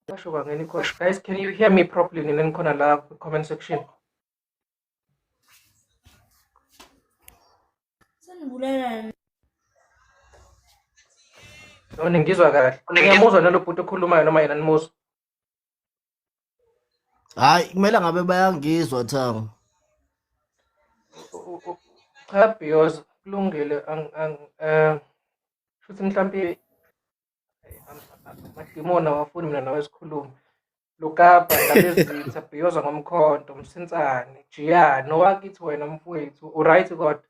Kwasho kwangena ikhosha. Guys, can you hear me properly nina nikhona la comment section? Senibulala. No, ningizwa kahle. Niyamuzwa nalo bhuti okhulumayo noma yena nimuzwa? Hayi, kumele ngabe bayangizwa Thango. Cha Bhiyoza, kulungile shuthi mhlampe amadimoni awafuni mina nawe sikhulume. Lukabha Ndabezitha Bhiyoza ngomkhonto Msinsane Jiyane owakithi wena mfowethu uright kodwa?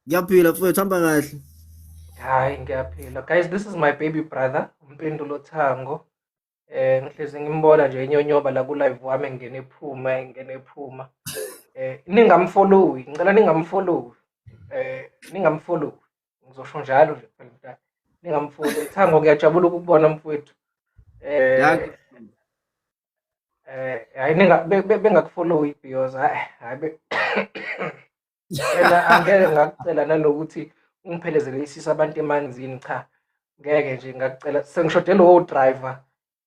Ngiyaphila mfowethu, hamba kahle. Hayi ngiyaphila. Guys, this is my baby brother, uMpendulo Thango. Ngihlezi ngimbona nje enyonyoba la ku live wami engena ephuma engena ephuma. Ningamfollowi, ngicela ningamfollowi. Ningamfollowi. Ngizosho njalo nje phela mntana. Ningamfollowi. Thango ngiyajabula ukukubona mfowethu. Hayi bengakufollowi Bhiyoza. Hayi hayi phela angeke ngakucela nanokuthi ungiphelezele isisa abantu emanzini, cha. Ngeke nje ngakucela, sengishode lowo driver.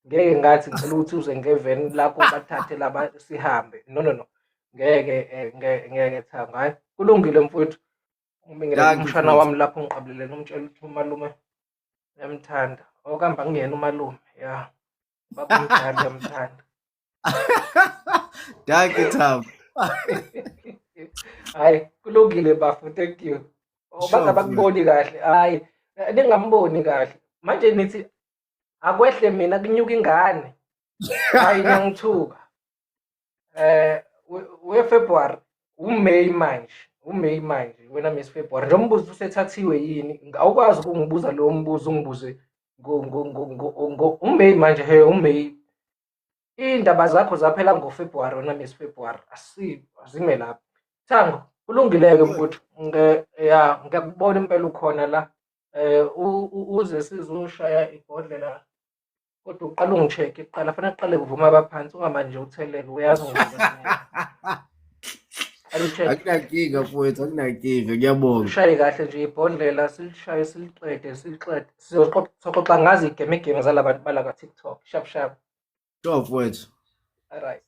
Ngeke ngathi ngicela ukuthi uze ngeveni lakho bathathe laba sihambe. No no no. Ngeke ngeke Thango. Hayi kulungile mfowethu. Ngibingelele umshana wami lapho ngiqabulele nomtshela ukuthi umalume uyamthanda. Okamba ngiyena umalume. Yeah. Baba umdala uyamthanda. Dankie Thango. Hayi kulungile bafo, thank you. Oh, baze abakuboni kahle. Hayi ningamboni kahle. Manje nithi akwehle mina kunyuka ingane. Hayi niyangithuka. We February, uMay manje, uMay manje wena Miss February. Nje umbuzo usethathiwe yini? Awukwazi ukungibuza lo mbuzo ungibuze ngo uMay manje, hey uMay. Indaba zakho zaphela ngoFebruary wena Miss February. Asime lapho. Thango, kulungile-ke mfowethu. Ya, ngiyakubona impela ukhona la. Uze sizoshaya ibhodlela kodwa uqala ungi-check kuqala, fanele kuqale kuvuma abaphansi, ungamanje nje utheleke, uyazi Akunankinga mfowethu, akunankinga, ngiyabonga. Ushaye kahle nje ibhodlela, silishaye siliqede, siliqede. Sizoxoxa ngazo igemegeme zalabantu bala ka-TikTok. Sharp sharp. Sure mfowethu. Alright.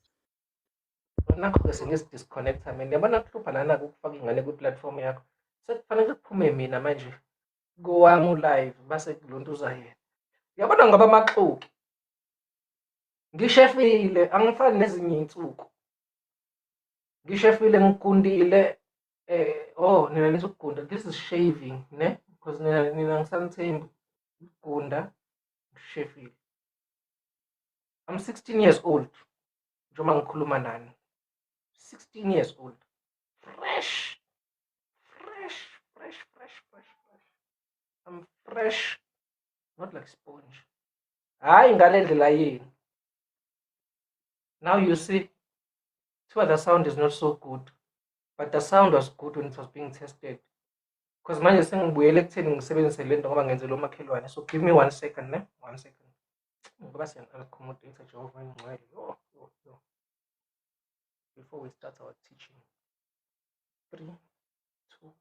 Nakho-ke sengizi-disconnect-a mina. Yabona kuhlupha lana ukufaka ingane kwi-platform yakho. Sekufanele kuphume mina manje kowami u-live base kulontuza yena. Uyabona ngoba amaxoki. Ngishefile, angifani nezinye iy'nsuku. Ngishefile, ngigundile. Oh, nina nithi ukugunda. This is shaving, ne? Because nina ngisanithembi. Ukugunda, ngishefile. I'm 16 years old. Njengoba ngikhuluma nani. 16 years old. Fresh. Fresh, fresh, fresh, fresh, fresh. I'm fresh. Not like sponge. Hayi ngale ndlela yenu. Now you see, the sound is not so good. But the sound was good when it was being tested. Because manje sengibuyele ekutheni ngisebenzise le nto ngoba ngenzela umakhelwane. So give me 1 second, ne? 1 second. Ngoba siya-accommodate Jehova ingcwele. Yo, yo, yo. Before we start our teaching. 3, 2.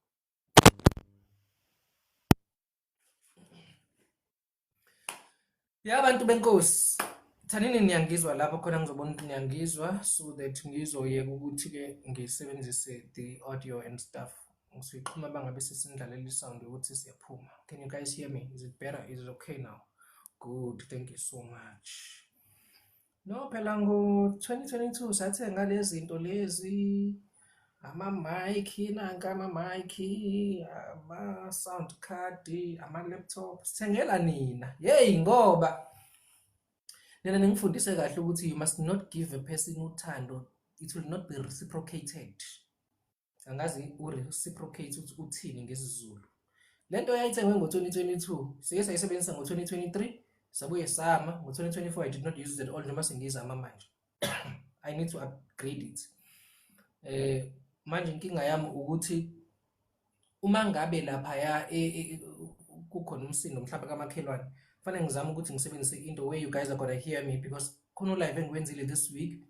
Ya bantu benkosi, thanini niyangizwa lapho khona, ngizobona ukuthi niyangizwa so that ngizoyeka ukuthi ke ngisebenzise the audio and stuff. Ngisuyixhuma bangabe sesindlalela isound ukuthi siyaphuma. Can you guys hear me? Is it better? Is it okay now? Good, thank you so much. No, phela ngo-2022 sathenga lezi zinto lezi, ama-mic, nanka ama-mic, ama-sound card, ama-laptop, sithengela nina. Yeyi ngoba nina ningifundise kahle ukuthi you must not give a person uthando, it will not be reciprocated. Angazi u-reciprocate ukuthi uthini ngesiZulu. Le nto yayithengwe ngo-2022, siye sayisebenzisa ngo-2023, sabuye sama ngo-2024. I did not use it at all, noma sengiyizama manje. I need to upgrade it. Manje inkinga yami ukuthi uma ngabe laphaya kukhona umsindo mhlawumbe kamakhelwane, kufanele ngizame ukuthi ngisebenzise into where you guys are gonna hear me, because khona live engiwenzile this week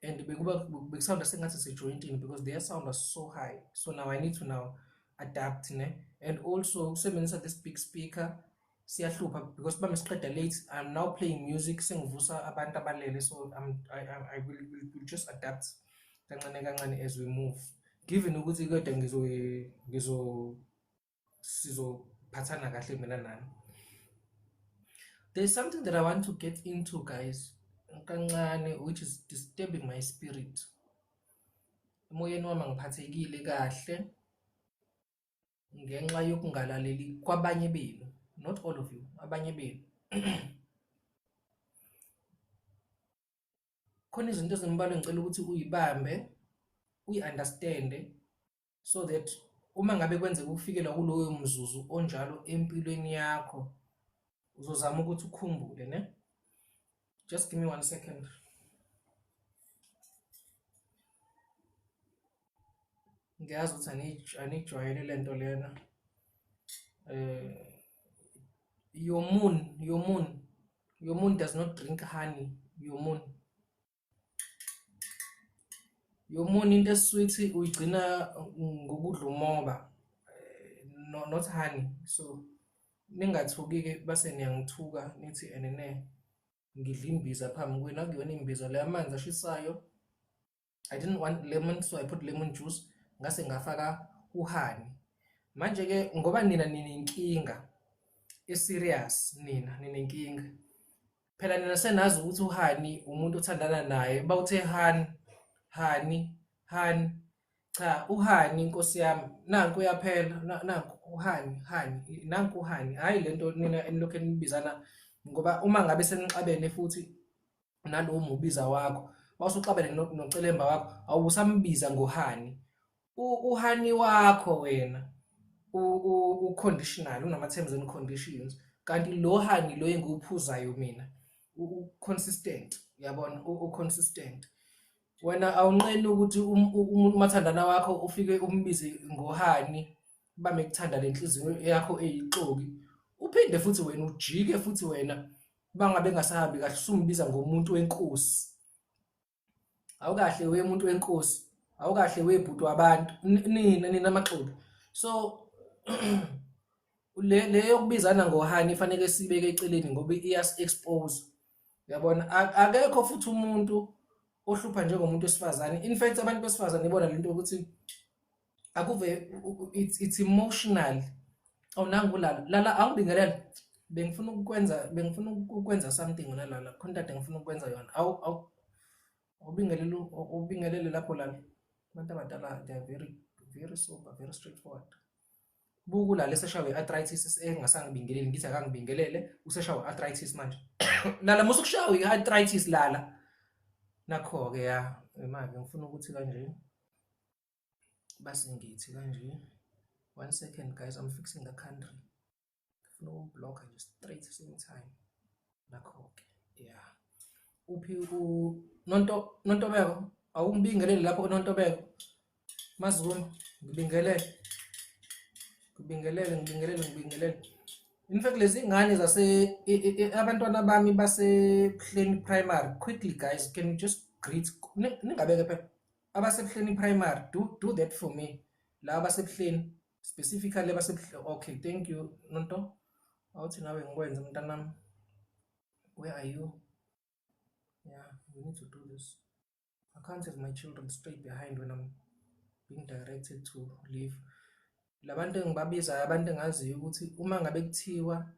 and bekusounda sengathi sisejointini because their sound was so high. So now I need to now adapt, ne? And also ukusebenzisa this big speaker Siyahlupha because bame siqeda late. I'm now playing music, sengivusa abantu abalele, so I will just adapt kancane kancane as we move. Given ukuthi kodwa ngizo sizophathana kahle mina nani. There's something that I want to get into, guys, kancane, which is disturbing my spirit. Emoyeni wami angiphathekile kahle ngenxa yokungalaleli kwabanye benu, not all of you, abanye benu. Khona izinto ezimbalwa engicela ukuthi uyibambe, uyi-understande, so that uma ngabe kwenzeka ukufikela kuloyo mzuzu onjalo empilweni yakho, uzozama ukuthi ukhumbule, ne? Just give me 1 second. Ngiyazi ukuthi anijwayele lento lena. Your moon does not drink honey. Your moon into esweet uyigcina ngokudla umoba, no, not honey. So ningathuki ke base niyangithuka nithi enene ngidla imbiza phambi kwenu. Akuyona imbiza le, amanzi ashisayo. I didn't want lemon, so I put lemon juice. Ngase ngafaka uhoney. Manje ke ngoba nina ninenkinga eserious, nina ninenkinga phela, nina senazi ukuthi uhoney umuntu othandana naye, bawuthe honey honey honey. Cha, uhoney inkosi yami, nanku uyaphela, nanku uhoney honey, nanku uhoney. Hayi lento nina enilokhu enibizana, ngoba uma ngabe senixabene futhi nalowo mubiza wakho, bawusuxabene nocelemba wakho, awusambiza ngohoney. Uhoney wakho wena u-conditional, unama terms and conditions, kanti lo honey lo engiwuphuzayo mina u-consistent, uyabona, u-consistent. Wena awunqeni ukuthi umathandana wakho ufike umbize ngohoney, bame kuthanda lenhliziyo yakho eyixoki, uphinde futhi wena ujike futhi wena bangabe ngasahambi kahle usumbiza ngomuntu wenkosi. Awukahle we muntu wenkosi, awukahle webhuti wabantu, nina nina amaxoki. So le yokubizana ngohoney ifanele sibeke eceleni ngoba iyas expose, uyabona. Akekho futhi umuntu ohlupha njengomuntu wesifazane. In fact abantu besifazane ibona lento ukuthi akuve it's emotional. Awunangu lala lala, awungibingelele, bengifuna ukwenza something wena lala, khona kade ngifuna ukwenza yona. Awu ubingelele, ubingelele lapho lala. Abantu abadala they are very very sober, very straightforward. Buku lala eseshawe i-arthritis engasangibingeleli, ngithi akangibingelele, useshawe i-arthritis manje. Lala musu kushawe i-arthritis lala. Nakho ke ya manje ngifuna ukuthi kanje base ngithi kanje. 1 second guys, I'm fixing the country. Ngifuna ukublocka nje straight same time. Nakho ke yeah. Uphi u Nontobeko? Awungibingelele lapho Nontobeko. Mazuma, ngibingelele. Ngibingelele, ngibingelele, ngibingelele. In fact lezi ngane zase abantwana bami baseBuhleni Primary, quickly guys, can you just greet? Ningabeke phela. AbaseBuhleni Primary, do that for me. La abaseBuhleni, specifically abaseBuhleni. Okay, thank you Nonto. Awuthi nawe ngikwenze mntanami. Where are you? Yeah, we need to do this. I can't have my children stay behind when I'm being directed to leave. Labantu engibabizayo, abantu engaziyo ukuthi uma ngabe kuthiwa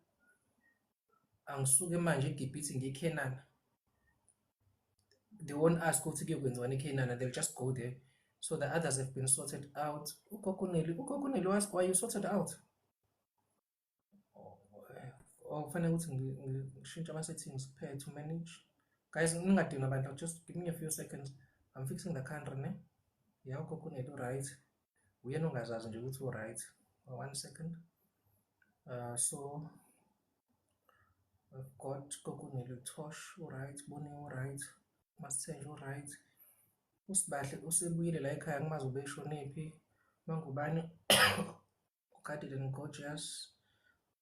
angisuke manje eGibhithe ngiye eKhenana, they won't ask ukuthi kuyokwenziwani eKhenana, they'll just go there. So the others have been sorted out. Ugogo Nelly, why you sorted out? Oh, kufanele ukuthi ngishintshe ama-settings kuphela to manage. Guys, ningadinwa abantu, just give me a few seconds. I'm fixing the country, ne? Yeah, ugogo Nelly right. Uyena ongazazi nje ukuthi u-right. 1 second. So I've got Gogo Nelly Tosh, right, Boni right, Masithenjwa right. Usibahle usebuyile la ekhaya, ngimazi ubeshonephi. Mangubani uGadile and Gorgeous,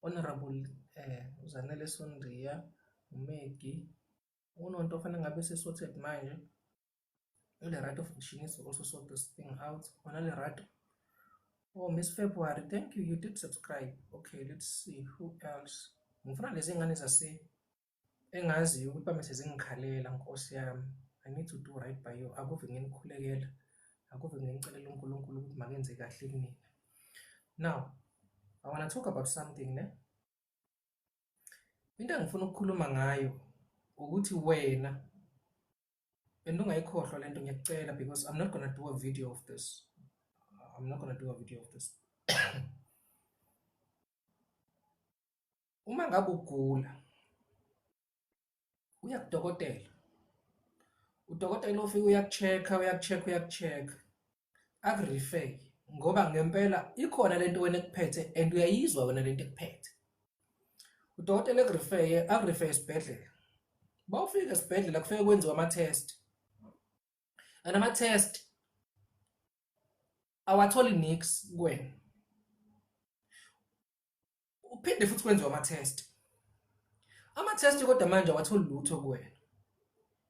Honorable uZanele Sondiya, uMegi, uNonto ofanele ngabe se-sorted manje. uLerato, she needs to also sort this thing out. Ona Lerato. Oh, Miss February, thank you. You did subscribe. Okay, let's see who else. Ngifuna lezi ngane zase engaziyo ukuthi bame sezingikhalela Nkosi yami. I need to do right by you. Akuve nginikhulekela, akuve nginicelela uNkulunkulu ukuthi makenze kahle kunina. Now, I want to talk about something ne. Into engifuna ukukhuluma ngayo ukuthi wena and ungayikhohlwa lento ngiyakucela because I'm not gonna do a video of this. I'm not gonna do a video of this. Uma ngabe ugula uya kudokotela, udokotela ufike uyaku-check-a, uyaku-check-a, uyaku-check-a aku-refer ngoba ngempela ikhona lento wena ekuphethe and uyayizwa wena lento ekuphethe. Udokotela ekurifeye, akurifeye esibhedlela. Bawufika esibhedlela kufike kwenziwa ama-test and ama-test awatholi niks kuwena. Uphinde futhi kwenziwe ama-test. Ama-test kodwa manje awatholi lutho kuwena.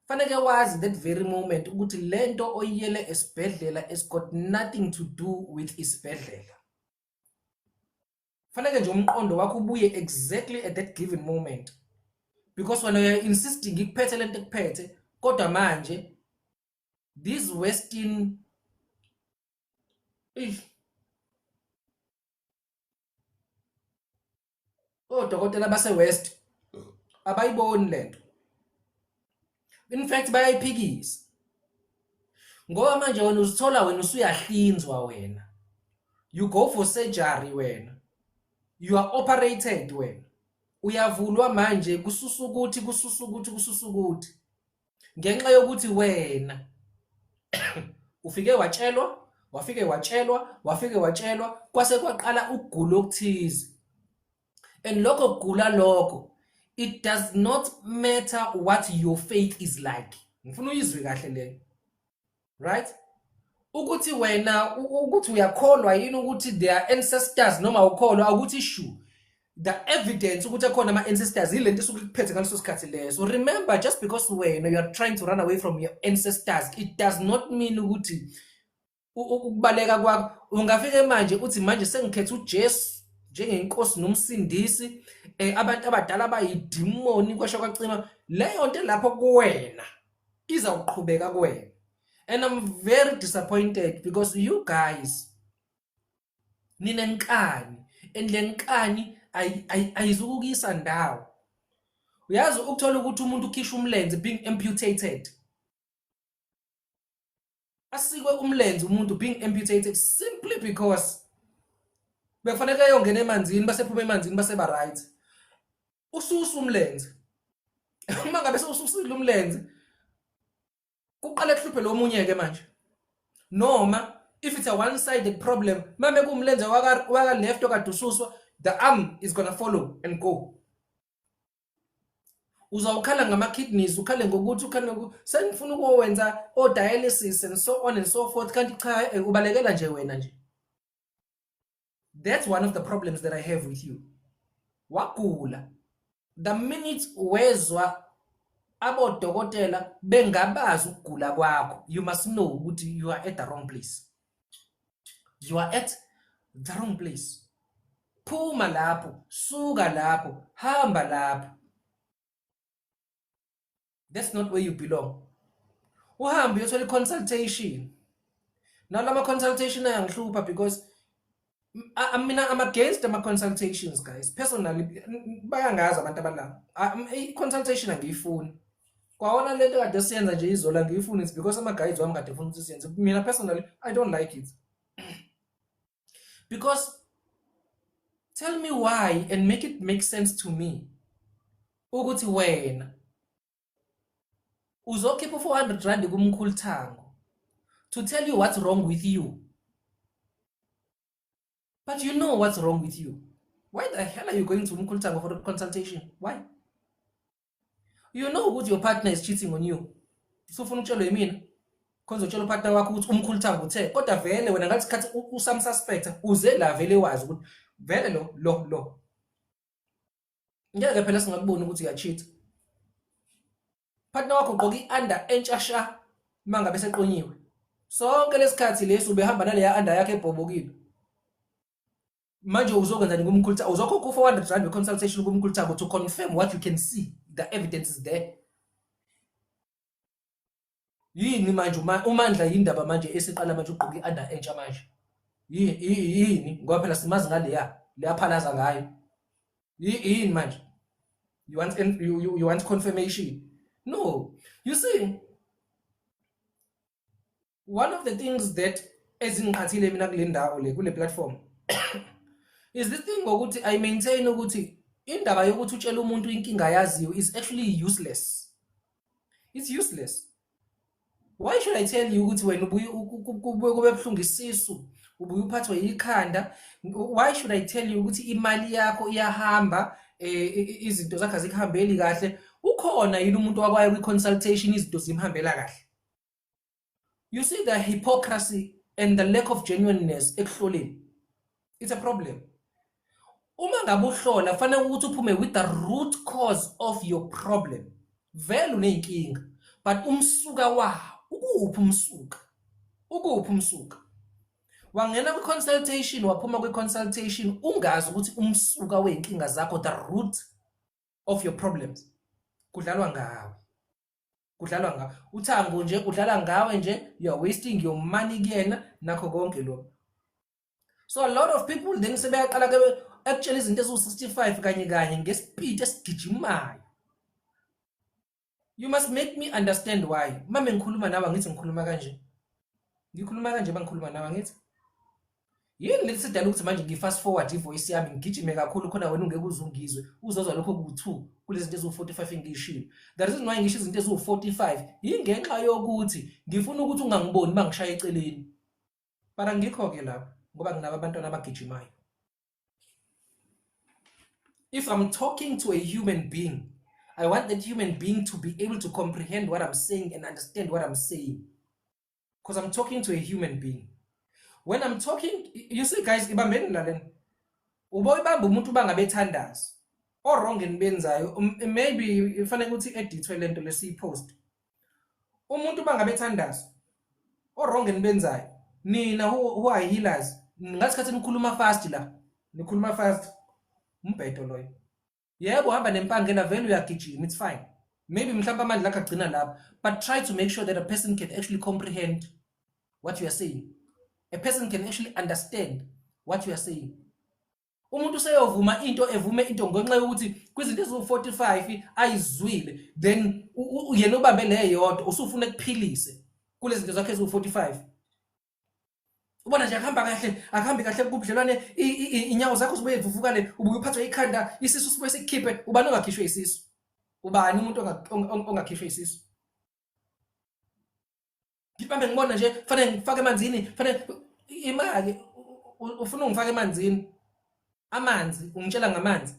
Faneke wazi that very moment ukuthi lento oyiyele esibhedlela has got nothing to do with isibhedlela. Faneke nje umqondo wakho ubuye exactly at that given moment. Because wena uya insisting ikuphethe lento ekuphethe kodwa manje these western eish odokotela base-west abayiboni lento in fact bayayiphikisa ngoba manje wena uzithola wena usuyahlinzwa wena you go for surgery wena you are operated wena uyavulwa manje kususa ukuthi kususa ukuthi kususa ukuthi ngenxa yokuthi wena ufike watshelwa wafike watshelwa wafike watshelwa kwase kwaqala ukugula okuthize and lokho kugula lokho it does not matter what your faith is like ngifuna uyizwe kahle le right ukuthi wena ukuthi uyakholwa yini ukuthi their ancestors noma ukholwa ukuthi shu the evidence ukuthi akhona ama-ancestors yile nto esuke ikuphethe ngaleso sikhathi leso. Remember, just because wena you are trying to run away from your ancestors, it does not mean ukuthi ukubaleka kwakho ungafike manje uthi manje sengikhetha uJesu njengenkosi nomsindisi abantu abadala bayidimoni kwasho kwacima leyo nto lapho kuwena izawuqhubeka kuwena. And I'm very disappointed because you guys ninenkani and le nkani ayizukukisa ndawo. Uyazi ukuthola ukuthi umuntu ukhishwa umlenze being amputated, asikwe umlenze umuntu being amputated simply because bekufanele eyongena emanzini basephuma emanzini baseba right, ususa umlenze. Uma ngabe sewususile umlenze kuqale kuhluphe lo munye ke manje, noma if it's a one sided problem, mame kuwumlenze waka left okade ususwa, the arm is gonna follow and go. Uzawukhala ngama-kidneys, ukhale ngokuthi ukhale ngokuthi sengifuna ukuwenza o-dialysis and so on and so forth, kanti cha, ubalekela nje wena nje. That's one of the problems that I have with you. Wagula the minute wezwa abodokotela bengabazi ukugula kwakho, you must know ukuthi you are at the wrong place. You are at the wrong place. Phuma lapho, suka lapho, hamba lapho. That's not where you belong. Uhambe uyothola i-consultation. Nalama consultation ayangihlupha because mina I'm against ama consultations guys. Personally bayangazi abantu abalapha. I-consultation angiyifuni. Kwawona lento kade siyenza nje izola ngiyifuni, it's because ama guides wami kade efuna ukuthi siyenze. Mina personally I don't like it. Because tell me why and make it make sense to me ukuthi wena uzokhipha u-400 rand kumkhulu Thango to tell you what's wrong with you, but you know what's wrong with you. Why the hell are you going to umkhulu Thango for a consultation? Why? You know ukuthi your partner is cheating on you, usufuna ukutshelwa yimina khona uzotshela upartner wakho ukuthi umkhulu Thango uthe, kodwa vele wena ngathi sikhathi usamsuspect uze la vele wazi ukuthi vele lo lo lo ngeke phela singakuboni ukuthi uyacheat. Partner wakho ugqoka i-under entsha sha mangabe seqonyiwe, sonke lesikhathi lesi ubehamba naleya under yakhe ebhobokile. Manje uzokwenzani kumkhulu Thabo? Uzokhokha u-R400 we-consultation kumkhulu Thabo to confirm what you can see, the evidence is there. Yini manje uMandla yindaba manje esiqala manje ugqoka i-under entsha manje? Yini? Ngoba phela simazi ngaleya leyaphalaza ngayo. Yini manje? You want confirmation? No. You see, one of the things that ezingiqhathile mina kule ndawo le, kule platform, is this thing ngokuthi I maintain ukuthi indaba yokuthi utshele umuntu inkinga yaziyo is actually useless. It's useless. Why should I tell you ukuthi wena ubuye kube buhlungu isisu, ubuye uphathwe ikhanda? Why should I tell you ukuthi imali yakho iyahamba, izinto zakho azikuhambeli kahle? Ukhona yini umuntu wakwayo kwi-consultation izinto zimhambela kahle? You see the hypocrisy and the lack of genuineness ekuhloleni. It's a problem. Uma ngabe uhlola, fanele ukuthi uphume with the root cause of your problem. Vele uneyinkinga, but umsuka wawo ukuphi? Umsuka ukuphi? Umsuka wangena kwi-consultation, waphuma kwi-consultation ungazi ukuthi umsuka wey'nkinga zakho, the root of your problems. Kudlalwa ngawe, kudlalwa ngawe. Uthango nje udlala ngawe nje. You are wasting your money kuyena nakho konke lokho. So a lot of people then sebeyaqala ke ekutshela izinto eziwu-65 kanye kanye ngespeed esigijimayo. You must make me understand why. Mame ngikhuluma nawe, angithi ngikhuluma kanje, ngikhuluma kanje, bangikhuluma nawe, angithi yini leli sidala ukuthi manje ngi-fast forward ivoice yami, ngigijime kakhulu khona wena ungeke uze ungizwe, uzozwa lokho ku-2 kulezi zinto eziwu-45 engiyishilo. The reason why ngisho izinto eziwu-45 yingenxa yokuthi ngifuna ukuthi ungangiboni uma ngishaya eceleni, but angikho-ke lapho ngoba nginabo abantwana abagijimayo. If I'm talking to a human being, I want that human being to be able to comprehend what I'm saying and understand what I'm saying, because I'm talking to a human being. When I'm talking, you see guys, ibambeni lalena. Uboyibamba umuntu bangabethandaza. O-wrong enibenzayo, maybe ifanele ukuthi edithwe lento lesiyipost. Umuntu bangabethandaza. O-wrong enibenzayo. Nina who are healers, ngasikhathi nikhuluma fast la. Nikhuluma fast. Umbhedo loyo. Yebo, hamba nempangela vele uyagijima, it's fine. Maybe mhlawumbe amandla akho agcina lapho, but try to make sure that a person can actually comprehend what you are saying. A person can actually understand what you are saying. Umuntu useyovuma into, evume into ngenxa yokuthi kwizinto eziwu-45 ayizwile, then yena ubambe le yodwa, usufuna ekuphilise kulezi zinto zakhe eziwu-45. Ubona nje akuhamba kahle, akuhambi kahle kubudlelwane, inyawo zakho zibuye zivuvukale, ubuye uphathwe ikhanda, isisu sibuye sikukhiphe. Ubani ongakhishwe isisu? Ubani umuntu ongakhishwe isisu? Ngibambe ngibona nje fanele ngifake emanzini, fanele imali ufuna ungifake emanzini, amanzi ungitshela ngamanzi.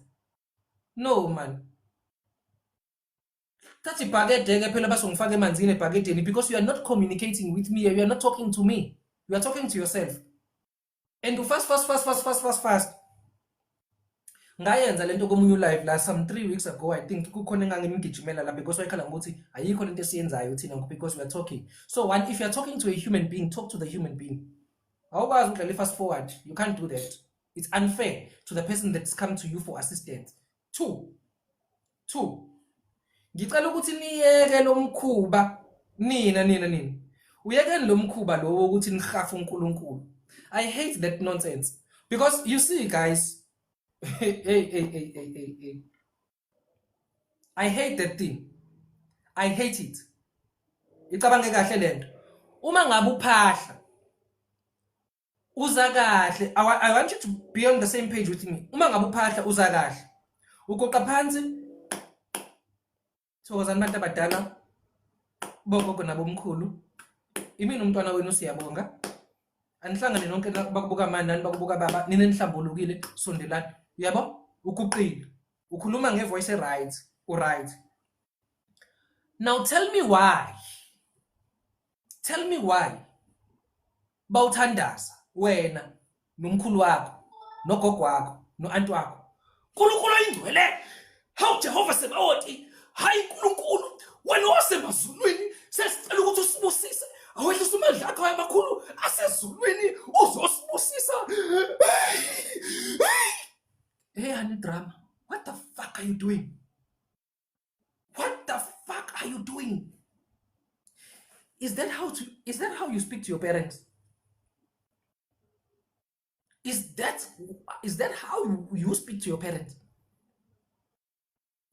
No man, thatha ibhakede ke phela base ungifake emanzini ebhakedeni, because you are not communicating with me. You are not talking to me, you are talking to yourself and you fast, fast, fast, fast, fast, fast, fast. Ngayenza lento komunye live la some 3 weeks ago, I think. Kukhona engangimgijimela la because wayekhala ngokuthi ayikho lento esiyenzayo thina because we are talking. So one, if you are talking to a human being, talk to the human being. Awukwazi ukudlala i-fast forward. You can't do that. It's unfair to the person that's come to you for assistance. Two, ngicela ukuthi niyeke lo mkhuba, nina nina nina, uyekeni lo mkhuba lo wokuthi nihafe uNkulunkulu. I hate that nonsense because you see guys, hey, hey, hey, hey, hey, hey, hey. I hate that thing. I hate it. Icabange kahle lento. Uma ngabe uphahla uza kahle, I want you to be on the same page with me. Uma ngabe uphahla uza kahle, ugoqa phansi, thokozani bantu abadala, bogogo nabomkhulu, imini umntwana wenu siyabonga, anihlangane nonke bakubuka mani nani bakubuka baba, nina nihlambulukile, sondelani. Uyabo, uguqile, ukhuluma ngevoice right, uright. Now tell me why, tell me why bawuthandaza wena nomkhulu wakho nogogo wakho no-anti wakho, "Nkulunkulu oyingcwele, hawu Jehova Sebawoti, hayi Nkulunkulu wena wasemazulwini, sesicela ukuthi usibusise, awehlisa amandla akho amakhulu asezulwini uzosibusisa." Is that how you speak to your parents? Is that how you speak to your parents?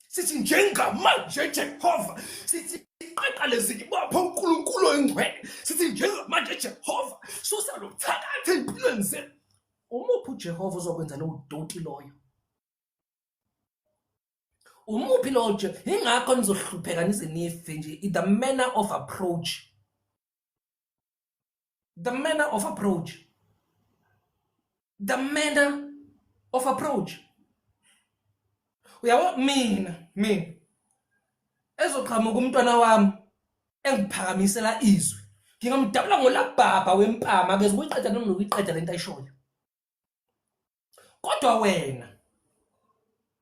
Sithi njengamanje Jehova, sithi qeqa lezibopho uNkulunkulu oyingcwele, sithi njengamanje Jehova, susa lo buthakathi ey'mpilweni zethu. Umuphi uJehova ozokwenza lowo doti loyo? Umuphi lowo nje? Ingakho nizohlupheka nize nife nje. The manner of approach, the manner of approach, the manner of approach. Uyabo, mina ezoqhamuka umntwana wami engiphakamisela izwi, ngingamdabula ngolabhabha wempama ke ukuyiqeda noma nokuyiqeda lento ayishoyo. Kodwa wena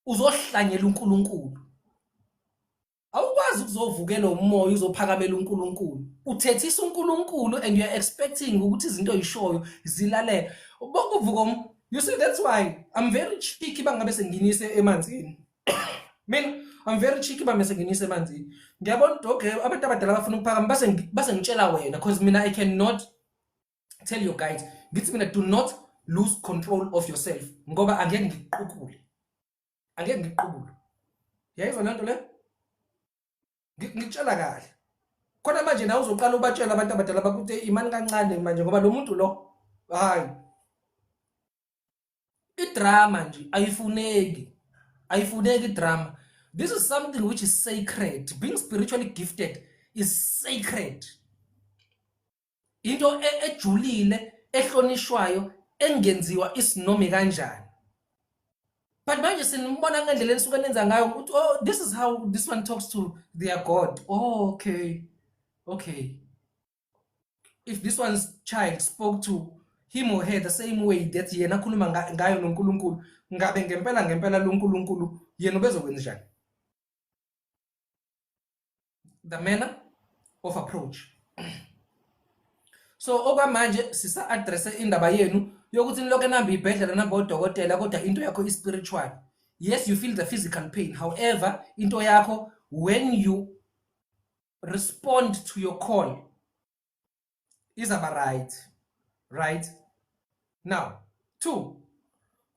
uzohlanyela uNkulunkulu, awukwazi ukuzovukela umoya, uzophakamela uNkulunkulu, uthethisa uNkulunkulu, and you are expecting ukuthi izinto oyishoyo zilalele bokuvuka. You see, that's why I'm very cheeky. Bangabe senginise emanzini, mina I'm very cheeky. Bame senginise emanzini, ngiyabona ukuthi okay, abantu abadala bafuna ukuphakama, base ngitshela wena, because mina I cannot tell your guides. Ngithi mina, do not lose control of yourself, ngoba angeke ngikuqukule, angeke ngikuqukule. Yayizwa lento le? Ngikutshela kahle khona manje, nawe uzoqala ubatshela abantu abadala bakuthi imani kancane manje, ngoba lo muntu lo, hayi, idrama nje ayifuneki, ayifuneki idrama. This is something which is sacred. Being spiritually gifted is sacred, into ejulile ehlonishwayo engenziwa isinomi kanjani. But manje sinibona ngendlela enisuke nenza ngayo ukuthi, oh, this is how this one talks to their God. Oh, okay. If this one's child spoke to him or her the same way that yena akhuluma ngayo noNkulunkulu, ngabe ngempela ngempela lo nkulunkulu yena ubezokwenza njani? The manner of approach. So okwamanje sisa-addresse indaba yenu yokuthi nilokhu enihamba ibhedlela namba odokotela, kodwa into yakho i-spiritual. Yes, you feel the physical pain. However, into yakho, when you respond to your call, izaba right. Right now, two,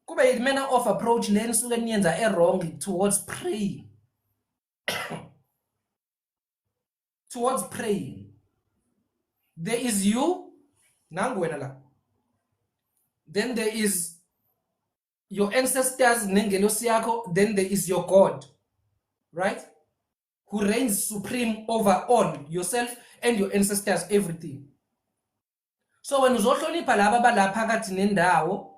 kube i-manner of approach le nisuke niyenza e-wrong towards praying, towards praying. There is you, nangu wena la, then there is your ancestors nengelosi yakho, then there is your God, right, who reigns supreme over all, yourself and your ancestors, everything. So wena uzohlonipha laba abalapha phakathi nendawo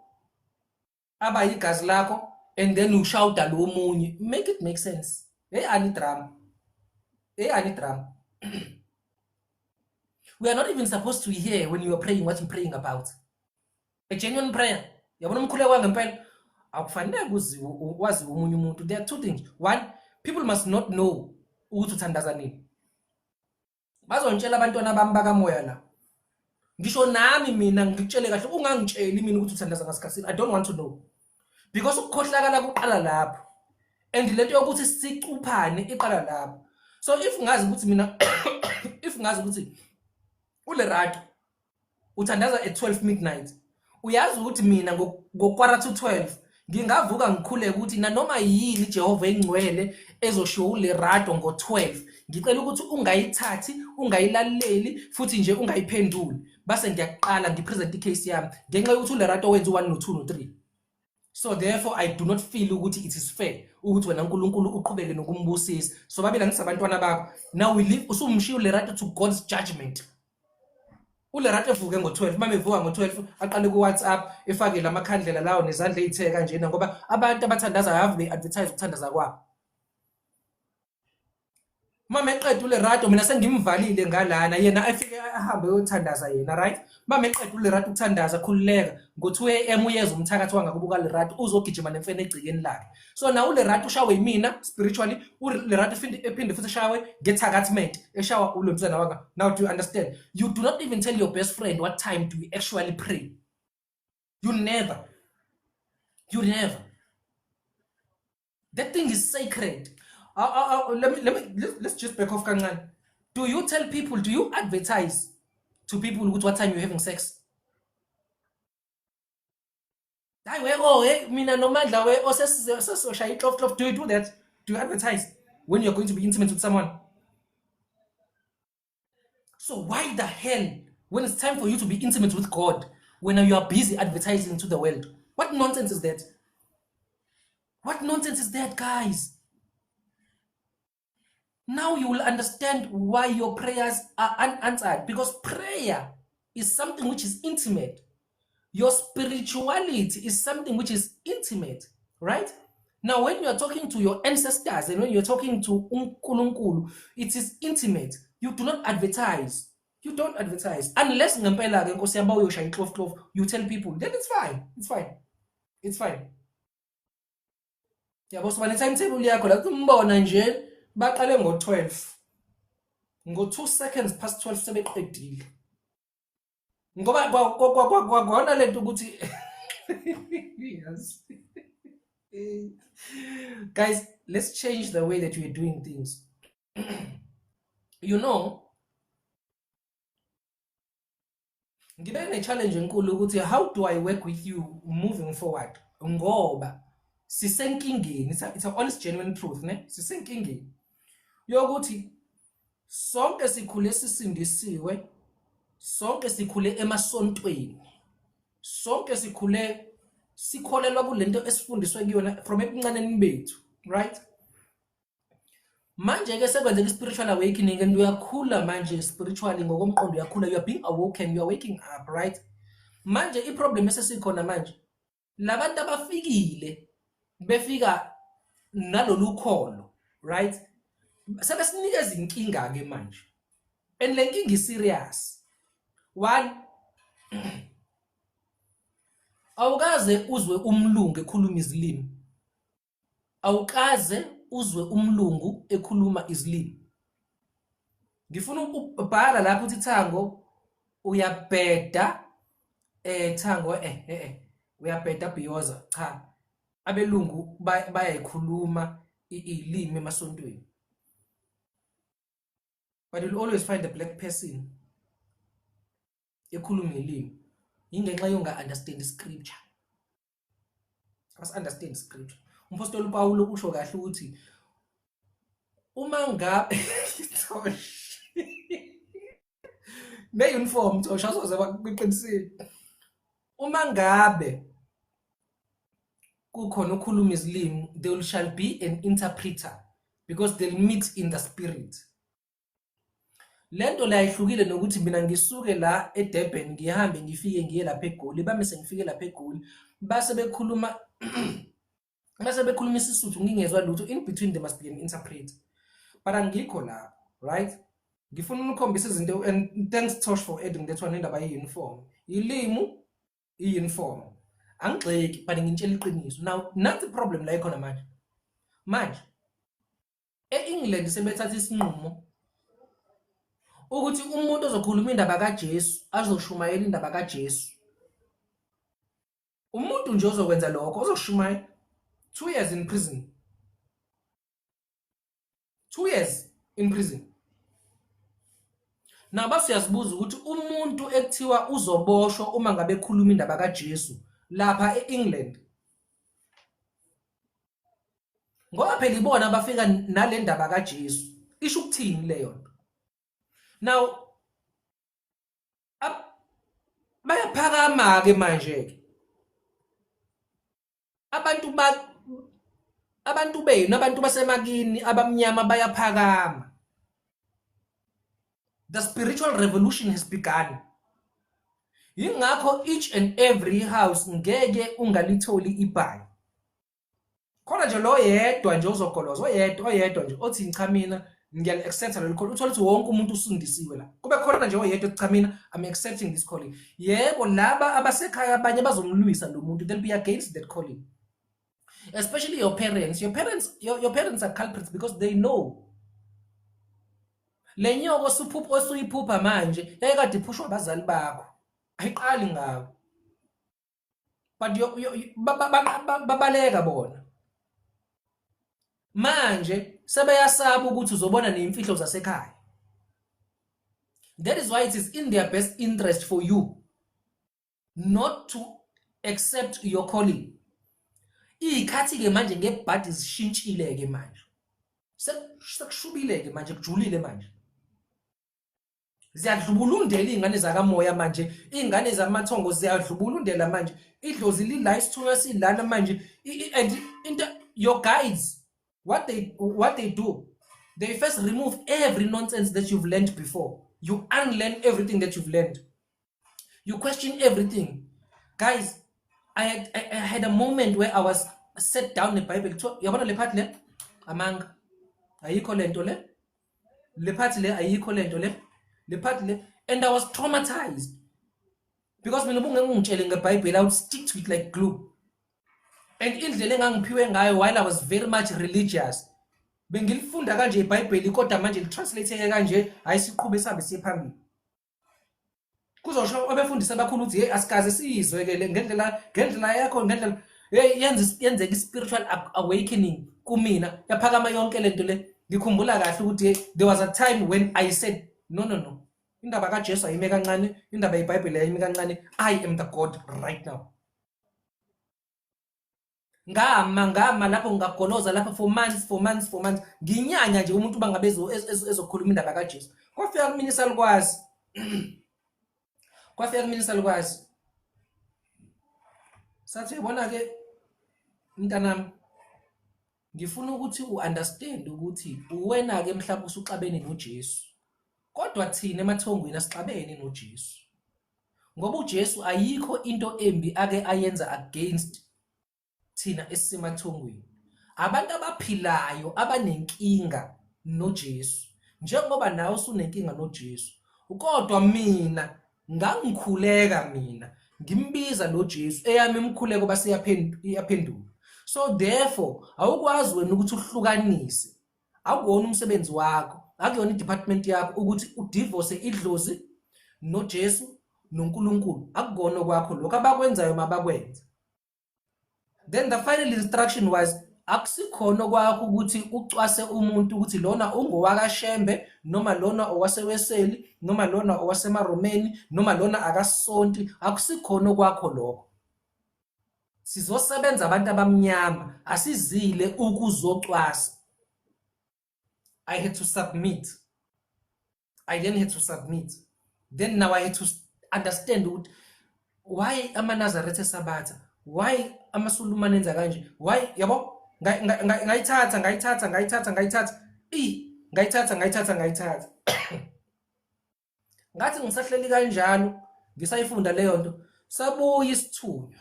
abayigazi lakho, and then ushawuda lo munye. Make it make sense. Hey, ani drama, hey, ani drama. We are not even supposed to hear when you are praying what you're praying about. A genuine prayer, yabona, umkhuleko wangempela akufanele uziwe, waziwe omunye umuntu. There are two things. One, people must not know ukuthi uthandaza nini. Bazontshela abantwana bami bakamoya la. Ngisho nami mina ngikutshele kahle, ungangitsheli mina ukuthi uthandaza ngasikhathini. I don't want to know, because ukukhohlakala kuqala lapho, and lento yokuthi sicuphane iqala lapho. So if ngazi ukuthi mina, if ngazi ukuthi uLerato uthandaza at 12 midnight, uyazi ukuthi mina ngo-quarter to 12 ngingavuka ngikhuleke ukuthi nanoma yini Jehova engcwele ezoshiwo uLerato ngo-12, ngicela ukuthi ungayithathi, ungayilaleli, futhi nje ungayiphenduli. Base ngiyaqala ngipresent icase yami ngenxa yokuthi uLerato wenza u-1 no-2 no-3. So therefore I do not feel ukuthi it is fair ukuthi wena uNkulunkulu uqhubeke nokumbusisa. So babili angisabantwana bakho. Now we leave, usumshiya uLerato to God's judgment. ULerato evuke ngo-12, uma mevuka ngo-12 aqale ku-WhatsApp efake lamakhandlela lawo nezandla ey'the kanjena, ngoba abantu abathandazayo ave be-advertise ukuthandaza kwabo. Uma meqeda uLerato, mina sengimvalile ngalana, yena afike ahambe uyothandaza yena, right? Uma meqeda uLerato ukuthandaza, khululeka, ngo-2 am uyeza umthakathi wangakubo kaLerato, uzogijima nemfene egcekeni lakhe. So now uLerato ushawe yimina spiritually, uLerato ephinde futhi eshawe ngethakathment, eshawa ulomsana wanga. Now do you understand? You do not even tell your best friend what time do you actually pray. You never, you never. That thing is sacred. Let me, let's just back off kancane. Do you tell people, do you advertise to people ukuthi what time you're having sex? Hayi we, oh hey, mina noMandla we osesizoshaya ixof xof. Do you do that? Do you advertise when you're going to be intimate with someone? So why the hell, when it's time for you to be intimate with God, when you are busy advertising to the world? What nonsense is that? What nonsense is that, guys? Now you will understand why your prayers are unanswered, because prayer is something which is intimate. Your spirituality is something which is intimate, right? Now, when you are talking to your ancestors and when you're talking to uNkulunkulu, it is intimate. You do not advertise. You don't advertise. Unless ngempela ke Nkosi yami uyoshaya ixof xof, you tell people, then it's fine. It's fine. It's fine. Yabo, soba ne-timetable yakho la umbona nje baqale ngo-12. Ngo-2 seconds past 12 sebeqedile. Ngoba kwakona lento ukuthi yes. Guys, let's change the way that we're doing things. You know, ngibe ne-challenge enkulu ukuthi how do I work with you moving forward, ngoba sisenkingeni. It's a honest genuine truth, ne? Sisenkingeni yokuthi sonke sikhule sisindisiwe, sonke sikhule emasontweni, sonke sikhule sikholelwa kulento esifundiswe kuyona from ebuncaneni bethu, right? Manje ke sekwenzeka i-spiritual awakening and uyakhula manje spiritually, ngokomqondo uyakhula, you are being awoken, you are waking up, right? Manje i-problem esesikhona manje, labantu abafikile befika nalolu kholo, right? Sebesinikeza inkinga ke manje, and le nkinga i-serious. One, awukaze uzwe umlungu ekhuluma izilimi. Awukaze uzwe umlungu ekhuluma izilimi. Ngifuna ukubhala lapho uthi Thango uyabheda, Thango uyabheda Bhiyoza. Cha, abelungu bayayikhuluma ilimi emasontweni. But you'll always find a black person ekhuluma ilimi. Ingenxa yonga understand scripture. As understand scripture. Umpostoli uPawulo usho kahle ukuthi uma ngabe ne-uniform Thosha azoze bakuqinisile. Uma ngabe kukhona okhuluma izilimi, there shall be an interpreter because they'll meet in the spirit. Lento la ihlukile nokuthi mina ngisuke la eDurban ngihambe ngifike ngiye lapha eGoli, bame sengifike lapha eGoli base bekhuluma base bekhuluma isiSuthu ngingezwa lutho. In between there must be an interpreter, but angikho la, right? Ngifuna ukukhombisa izinto, and thanks Tosh for adding that one, indaba ye-uniform, ilimu i-uniform. Angigxeki, but ngintshela iqiniso. Now nansi problem la ikhona manje. Manje e-England sebethatha isinqumo ukuthi umuntu ozokhuluma indaba kaJesu, azoshumayela indaba kaJesu, umuntu nje ozokwenza lokho ozoshumayela, 2 years in prison. 2 years in prison. Naba siyazibuza ukuthi umuntu ekuthiwa uzoboshwa uma ngabe ekhuluma indaba kaJesu lapha e-England, ngoba phela ibona abafika nale ndaba kaJesu, isho ukuthini leyo nto? Now bayaphakama ke manje ke abantu benu, abantu basemakini abamnyama bayaphakama. The spiritual revolution has begun. Yingakho each and every house ngeke ungalitholi ibhayi. Khona nje lo yedwa nje uzogoloza, oyedwa nje othi cha mina ngiyali-accepta leli call. Uthole ukuthi wonke umuntu usindisiwe la. Kube khona nje oyedwa othi cha mina I'm accepting this calling. Yebo, laba abasekhaya abanye bazomlwisa lo muntu, they'll be against that calling. Especially your parents. Your parents, your parents are culprits because they know. Le nyoko osuphupha osuyiphupha manje yayikade iphushwa abazali bakho. Ayiqali ngawe. But babaleka bona. Manje sebeyasaba ukuthi uzobona nezimfihlo zasekhaya. That is why it is in their best interest for you not to accept your calling. Iy'khathi-ke manje ngebhadi zishintshile-ke manje, sekushubile-ke manje, kujulile manje, ziyadlubulundela iy'ngane zakamoya manje, iy'ngane zamathongo ziyadlubulundela manje, idlozi lila, isithunywa silana manje. And into your guides, what they do, they first remove every nonsense that you've learned before. You unlearn everything that you've learned, you question everything. Guys, I had a moment where I was set down neBhayibheli, kuthiwa yabona le part le amanga, ayikho lento le, le part le ayikho lento le, le part le, and I was traumatized because mina ubungeke ungitshele ngeBhayibheli, I would stick to it like glue. And indlela engangiphiwe ngayo while I was very much religious, bengilifunda kanje iBhayibheli, kodwa manje litranslate kanje, hayi, siqhube sihambe siye phambili. Kuzosho abefundisi abakhulu ukuthi hey, asikaze siyizwe ke le ngendlela yakho, ngendlela hey yenza yenzeka i-spiritual awakening kumina, yaphakama yonke lento le. Ngikhumbula kahle ukuthi hey, there was a time when I said, "No, no, no, indaba kaJesu ayime kancane, indaba yeBhayibheli ayime kancane. I am the God right now." Ngama lapho, ngagoloza lapho for months, for months, for months, nginyanya nje umuntu bangabe ezokhuluma indaba kaJesu. Kwafika kumina isalukwazi, kwafika kumina isalukwazi sathi, "Uyabona ke mntanami, ngifuna ukuthi u-understand ukuthi uwena ke mhlawumbe usuxabene noJesu, kodwa thina emathongweni asixabene noJesu, ngoba uJesu ayikho into embi ake ayenza against thina esisemathongweni. Abantu abaphilayo abanenkinga noJesu, njengoba nawe usunenkinga noJesu. Kodwa mina ngangikhuleka, mina ngimbiza lo Jesu, eyami imikhuleko base iyaphendula. So therefore awukwazi wena ukuthi uhlukanise, akuwona umsebenzi wakho, akuyona i-department yakho ukuthi udivorce idlozi noJesu noNkulunkulu. Akukona kwakho lokho, abakwenzayo mabakwenze." Then the final instruction was, akusikhona kwakho ukuthi ucwase umuntu ukuthi lona ungowakaShembe, noma lona owaseweseli, noma lona owasemaromeni, noma lona akasonti. Akusikhona kwakho lokho. Sizosebenza abantu abamnyama, asizile ukuzocwasa. I had to submit. I then had to submit. Then now I had to understand ukuthi why amaNazaretha eSabatha, why amaSulumane enza kanje, why, yabo. Ngayithatha, ngayithatha, ngayithatha, ngayithatha, i ngayithatha, ngayithatha, ngayithatha. Ngathi ngisahleli kanjalo ngisayifunda leyo nto, sabuya isithunywa.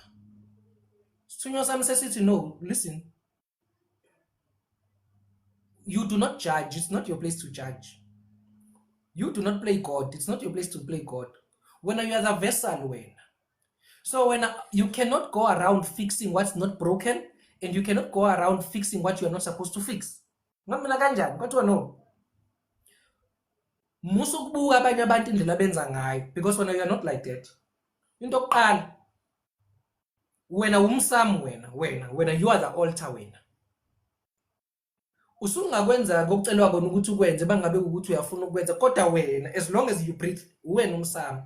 Isithunywa sami sesithi, "No, listen, you do not judge. It's not your place to judge. You do not play God. It's not your place to play God. When you are the vessel wena, so when you cannot go around fixing what's not broken, and you cannot go around fixing what you are not supposed to fix." Ngathi mina, "Kanjani?" Kwathiwa, "No, musa ukubuka abanye abantu indlela abenza ngayo, because wena you are not like that. Into yokuqala, wena umsamo, wena you are the altar. Wena usungakwenza kokucelwa kona ukuthi ukwenze, bangabe ukuthi uyafuna ukwenza, kodwa wena, as long as you breathe, uwena umsamo."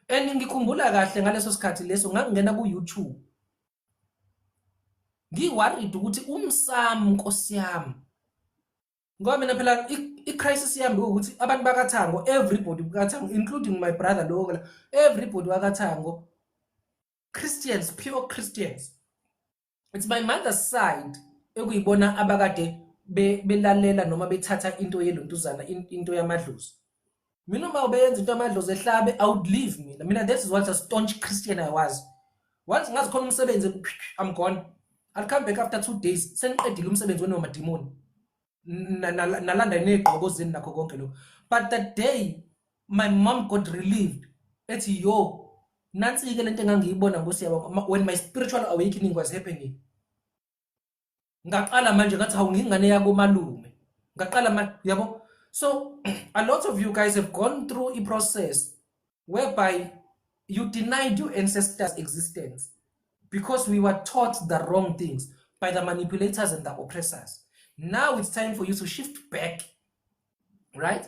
And ngikhumbula kahle ngaleso sikhathi leso ngangingena ku-YouTube ngi-worried ukuthi umsamo, Nkosi yami, ngoba mina phela i-crisis yami ukuthi abantu bakaThango, everybody bakaThango, including my brother lo, everybody wakaThango, Christians, pure Christians. It's my mother's side ekuyibona abakade belalela noma bethatha into yelontuzana, into yamadlozi. Mina uma ubeyenza into yamadlozi ehlabe, I would leave. Mina that is what a staunch Christian I was. Once ngazi khona umsebenzi, I'm gone. I'll come back after 2 days seniqedile umsebenzi wena wamadimoni, nalanda ney'gqoko zeni nakho konke lokho. But the day my mom got relieved, ethi, "Yo, nansi-ke lento engangiyibona ngosiyabonga when my spiritual awakening was happening," ngaqala manje ngathi, "Hawu, ngingane yakomalume." Ngaqala ma yabo. So a lot of you guys have gone through a process whereby you denied your ancestors' existence because we were taught the wrong things by the manipulators and the oppressors. Now it's time for you to shift back, right?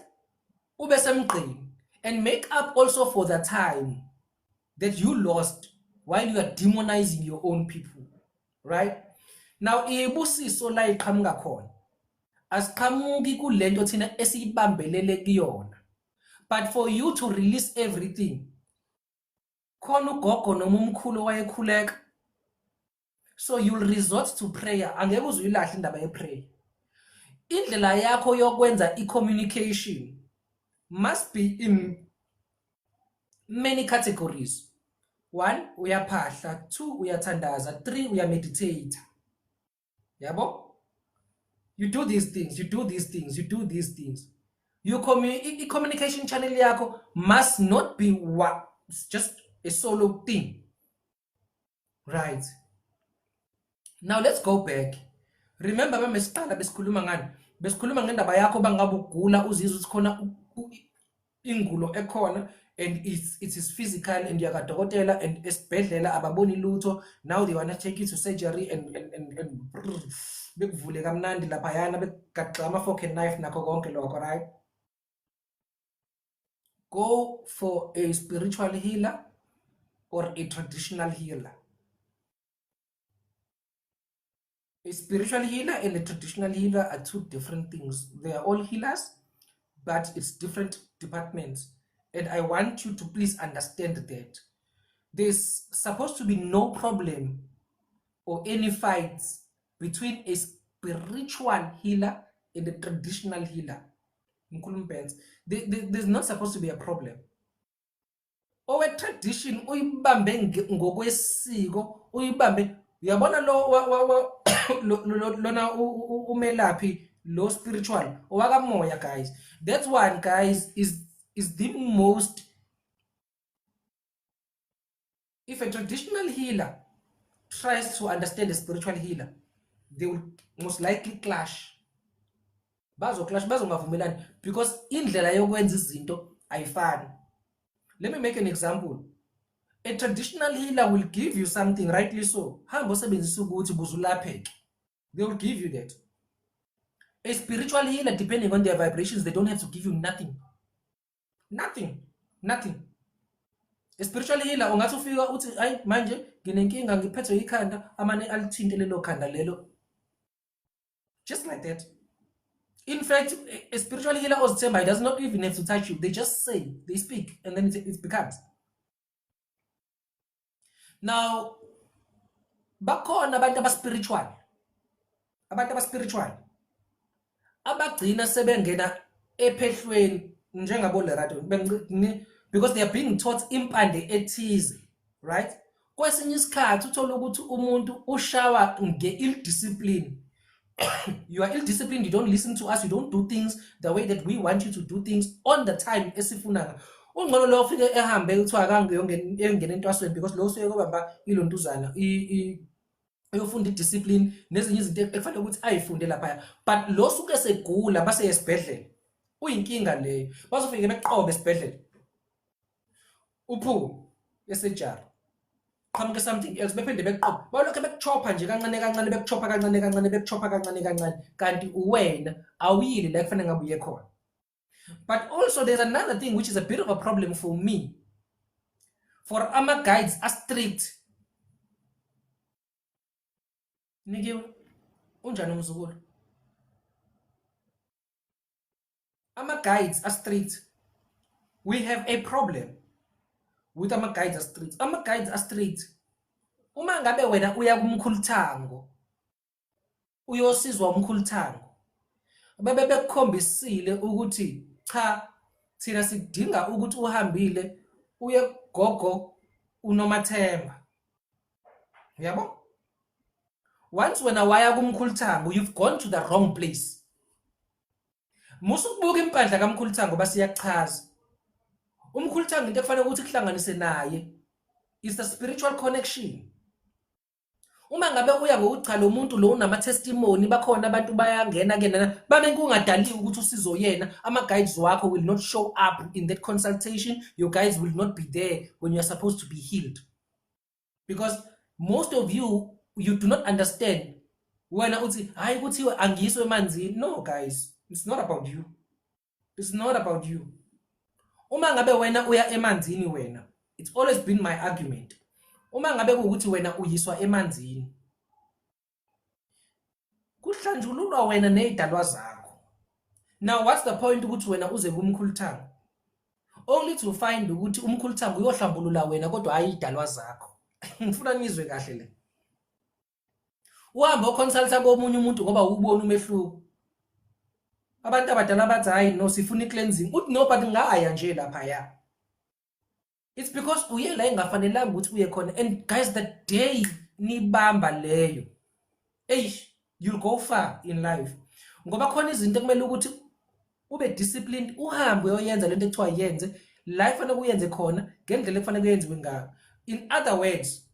Ube semgqeni and make up also for the time that you lost while you are demonizing your own people, right? Now ibusiso la iqhamuka khona, asiqhamuki kulento thina esiyibambelele kuyona, but for you to release everything, khona ugogo noma umkhulu wayekhuleka, so you'll resort to prayer. Angeke uze uyilahle indaba ye-prayer. Indlela yakho yokwenza i-communication must be in many categories. One, uyaphahla. Two, uyathandaza. Three, uyameditate, yabo. You do these things, you do these things, you do these things. You i-communication channel yakho must not be what, just a solo thing, right? Now let's go back. Remember, bamesiqala besikhuluma ngani? Besikhuluma ngendaba yakho bangabe ugula, uzizwa ukuthi khona ingulo ekhona and it is physical and uyakadokotela and esibhedlela ababoni lutho. Now they wanna take you to surgery and brr, bekuvule kamnandi laphayana, bekugaxa ama-fork and knife nakho konke lokho, right? Go for a spiritual healer or a traditional healer. A spiritual healer and a traditional healer are two different things. They are all healers, but it's different departments. And I want you to please understand that there's supposed to be no problem or any fights between a spiritual healer and a traditional healer. Mkhulu Mbhense, there's not supposed to be a problem. Owe-tradition uyibambe ngokwesiko, uyibambe, uyabona, lo lona umelaphi lo spiritual owakamoya, guys, that one, guys, is the most. If a traditional healer tries to understand a spiritual healer, they will most likely clash, bazoclash, bazongavumelani, because indlela yokwenza izinto ayifani. Let me make an example. A traditional healer will give you something, rightly so, hamba usebenzise ukuthi ukuze ulapheke. They will give you that. A spiritual healer, depending on their vibrations, they don't have to give you nothing, nothing, nothing. A spiritual healer, ungathi ufika uthi, "Hayi, manje nginenkinga, ngiphethwe ikhanda," amane alithinte lelo khanda lelo, just like that. In fact, a spiritual healer ozithembayo does not even have to touch you. They just say, they speak, and then it becomes. Now bakhona abantu aba-spiritual, abantu aba-spiritual abagcina sebengena ephehlweni njengabo Lerato, because they are being taught impande ethize, right? Kwesinye isikhathi uthola ukuthi umuntu ushawa nge-ill discipline. You are ill disciplined, you don't listen to us, you don't do things the way that we want you to do things on the time esifuna. Ungcono lo ufike ehambe kuthiwa akangena entwasweni, because lo usuke kobamba ilontuzana uyofunda i-discipline nezinye izinto ekufanele ukuthi ayifunde laphaya. But lo suke segula base esibhedlela, uyinkinga leyo, bazofike beqobe esibhedlela, uphume esejari, qhamuke something else, bephinde bekuqobe, balokhe bekuchopha nje kancane kancane, bekuchopha kancane kancane, bekuchopha kancane kancane, kanti uwena awuyile la kufanele ngabe uye khona. But also there's another thing which is a bit of a problem for me, for ama-guides a-strict. Nikiwe, unjani umzukulu? Ama-guides a-strict, we have a problem with ama-guides a-strict. Ama-guides a-strict, uma ngabe wena uya kumkhuluthango uyosizwa umkhuluthango, bebe bekukhombisile ukuthi cha, thina sidinga ukuthi uhambile uye gogo uNomathemba, uyabo? Once wena waya kumkhuluthango, you've gone to the wrong place. Musa ukubuka impandla kamkhuluthango, basiyakuchaza umkhuluthango. Into ekufanele ukuthi kuhlanganise naye is the spiritual connection. Uma ngabe uya ngokuthi cha, lo muntu lo unama-testimony, bakhona abantu bayangena kuyena, babe kungadaliwe ukuthi usizo yena, ama-guides wakho will not show up in that consultation. Your guides will not be there when you are supposed to be healed, because most of you, you do not understand. Wena uthi, "Hayi, kuthiwe angiswe emanzini." No guys, it's not about you, it's not about you. Uma ngabe wena uya emanzini wena, it's always been my argument. Uma ngabe kuwukuthi wena uyiswa emanzini, kuhlanjululwa wena nezidalwa zakho. Now what's the point ukuthi wena uze kumkhulu Thango? Only to find ukuthi umkhulu Thango uyohlambulula wena kodwa hayi idalwa zakho. Ngifuna nizwe kahle le. Uhamba oconsulta komunye umuntu ngoba ubona umehluko. Abantu abadala bathi hayi no, sifuna i-cleansing. Uthi no, but ngaya nje lapha ya. It's because uye la engafanelanga ukuthi uye khona. And guys, the day nibamba leyo, eish, you'll go far in life. Ngoba khona izinto ekumele ukuthi ube disciplined, uhambe uyoyenza lento ekuthiwa yenze la kufanele uyenze khona ngendlela ekufanele kuyenziwe ngayo. In other words,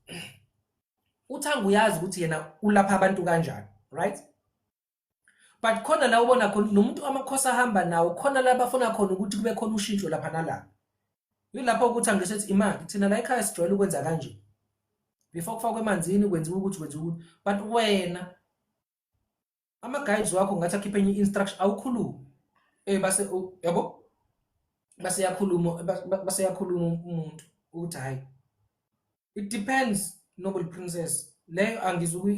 uThanga uyazi ukuthi yena ulapha abantu kanjani, right? But khona la ubona khona nomuntu amakhosi ahamba nawo, khona la bafuna khona ukuthi kube khona ushintsho lapha nalapha. Yilapho ukuthi angisethi imali thina la ekhaya sijwayele ukwenza kanje. Before kufakwe emanzini kwenziwa ukuthi kwenziwa ukuthi, but wena ama guides wakho ngathi akhiphe enye instruction, awukhulumi. Base yabo base yakhuluma, base yakhuluma umuntu ukuthi hayi, it depends. Noble Princess, leyo angizuku,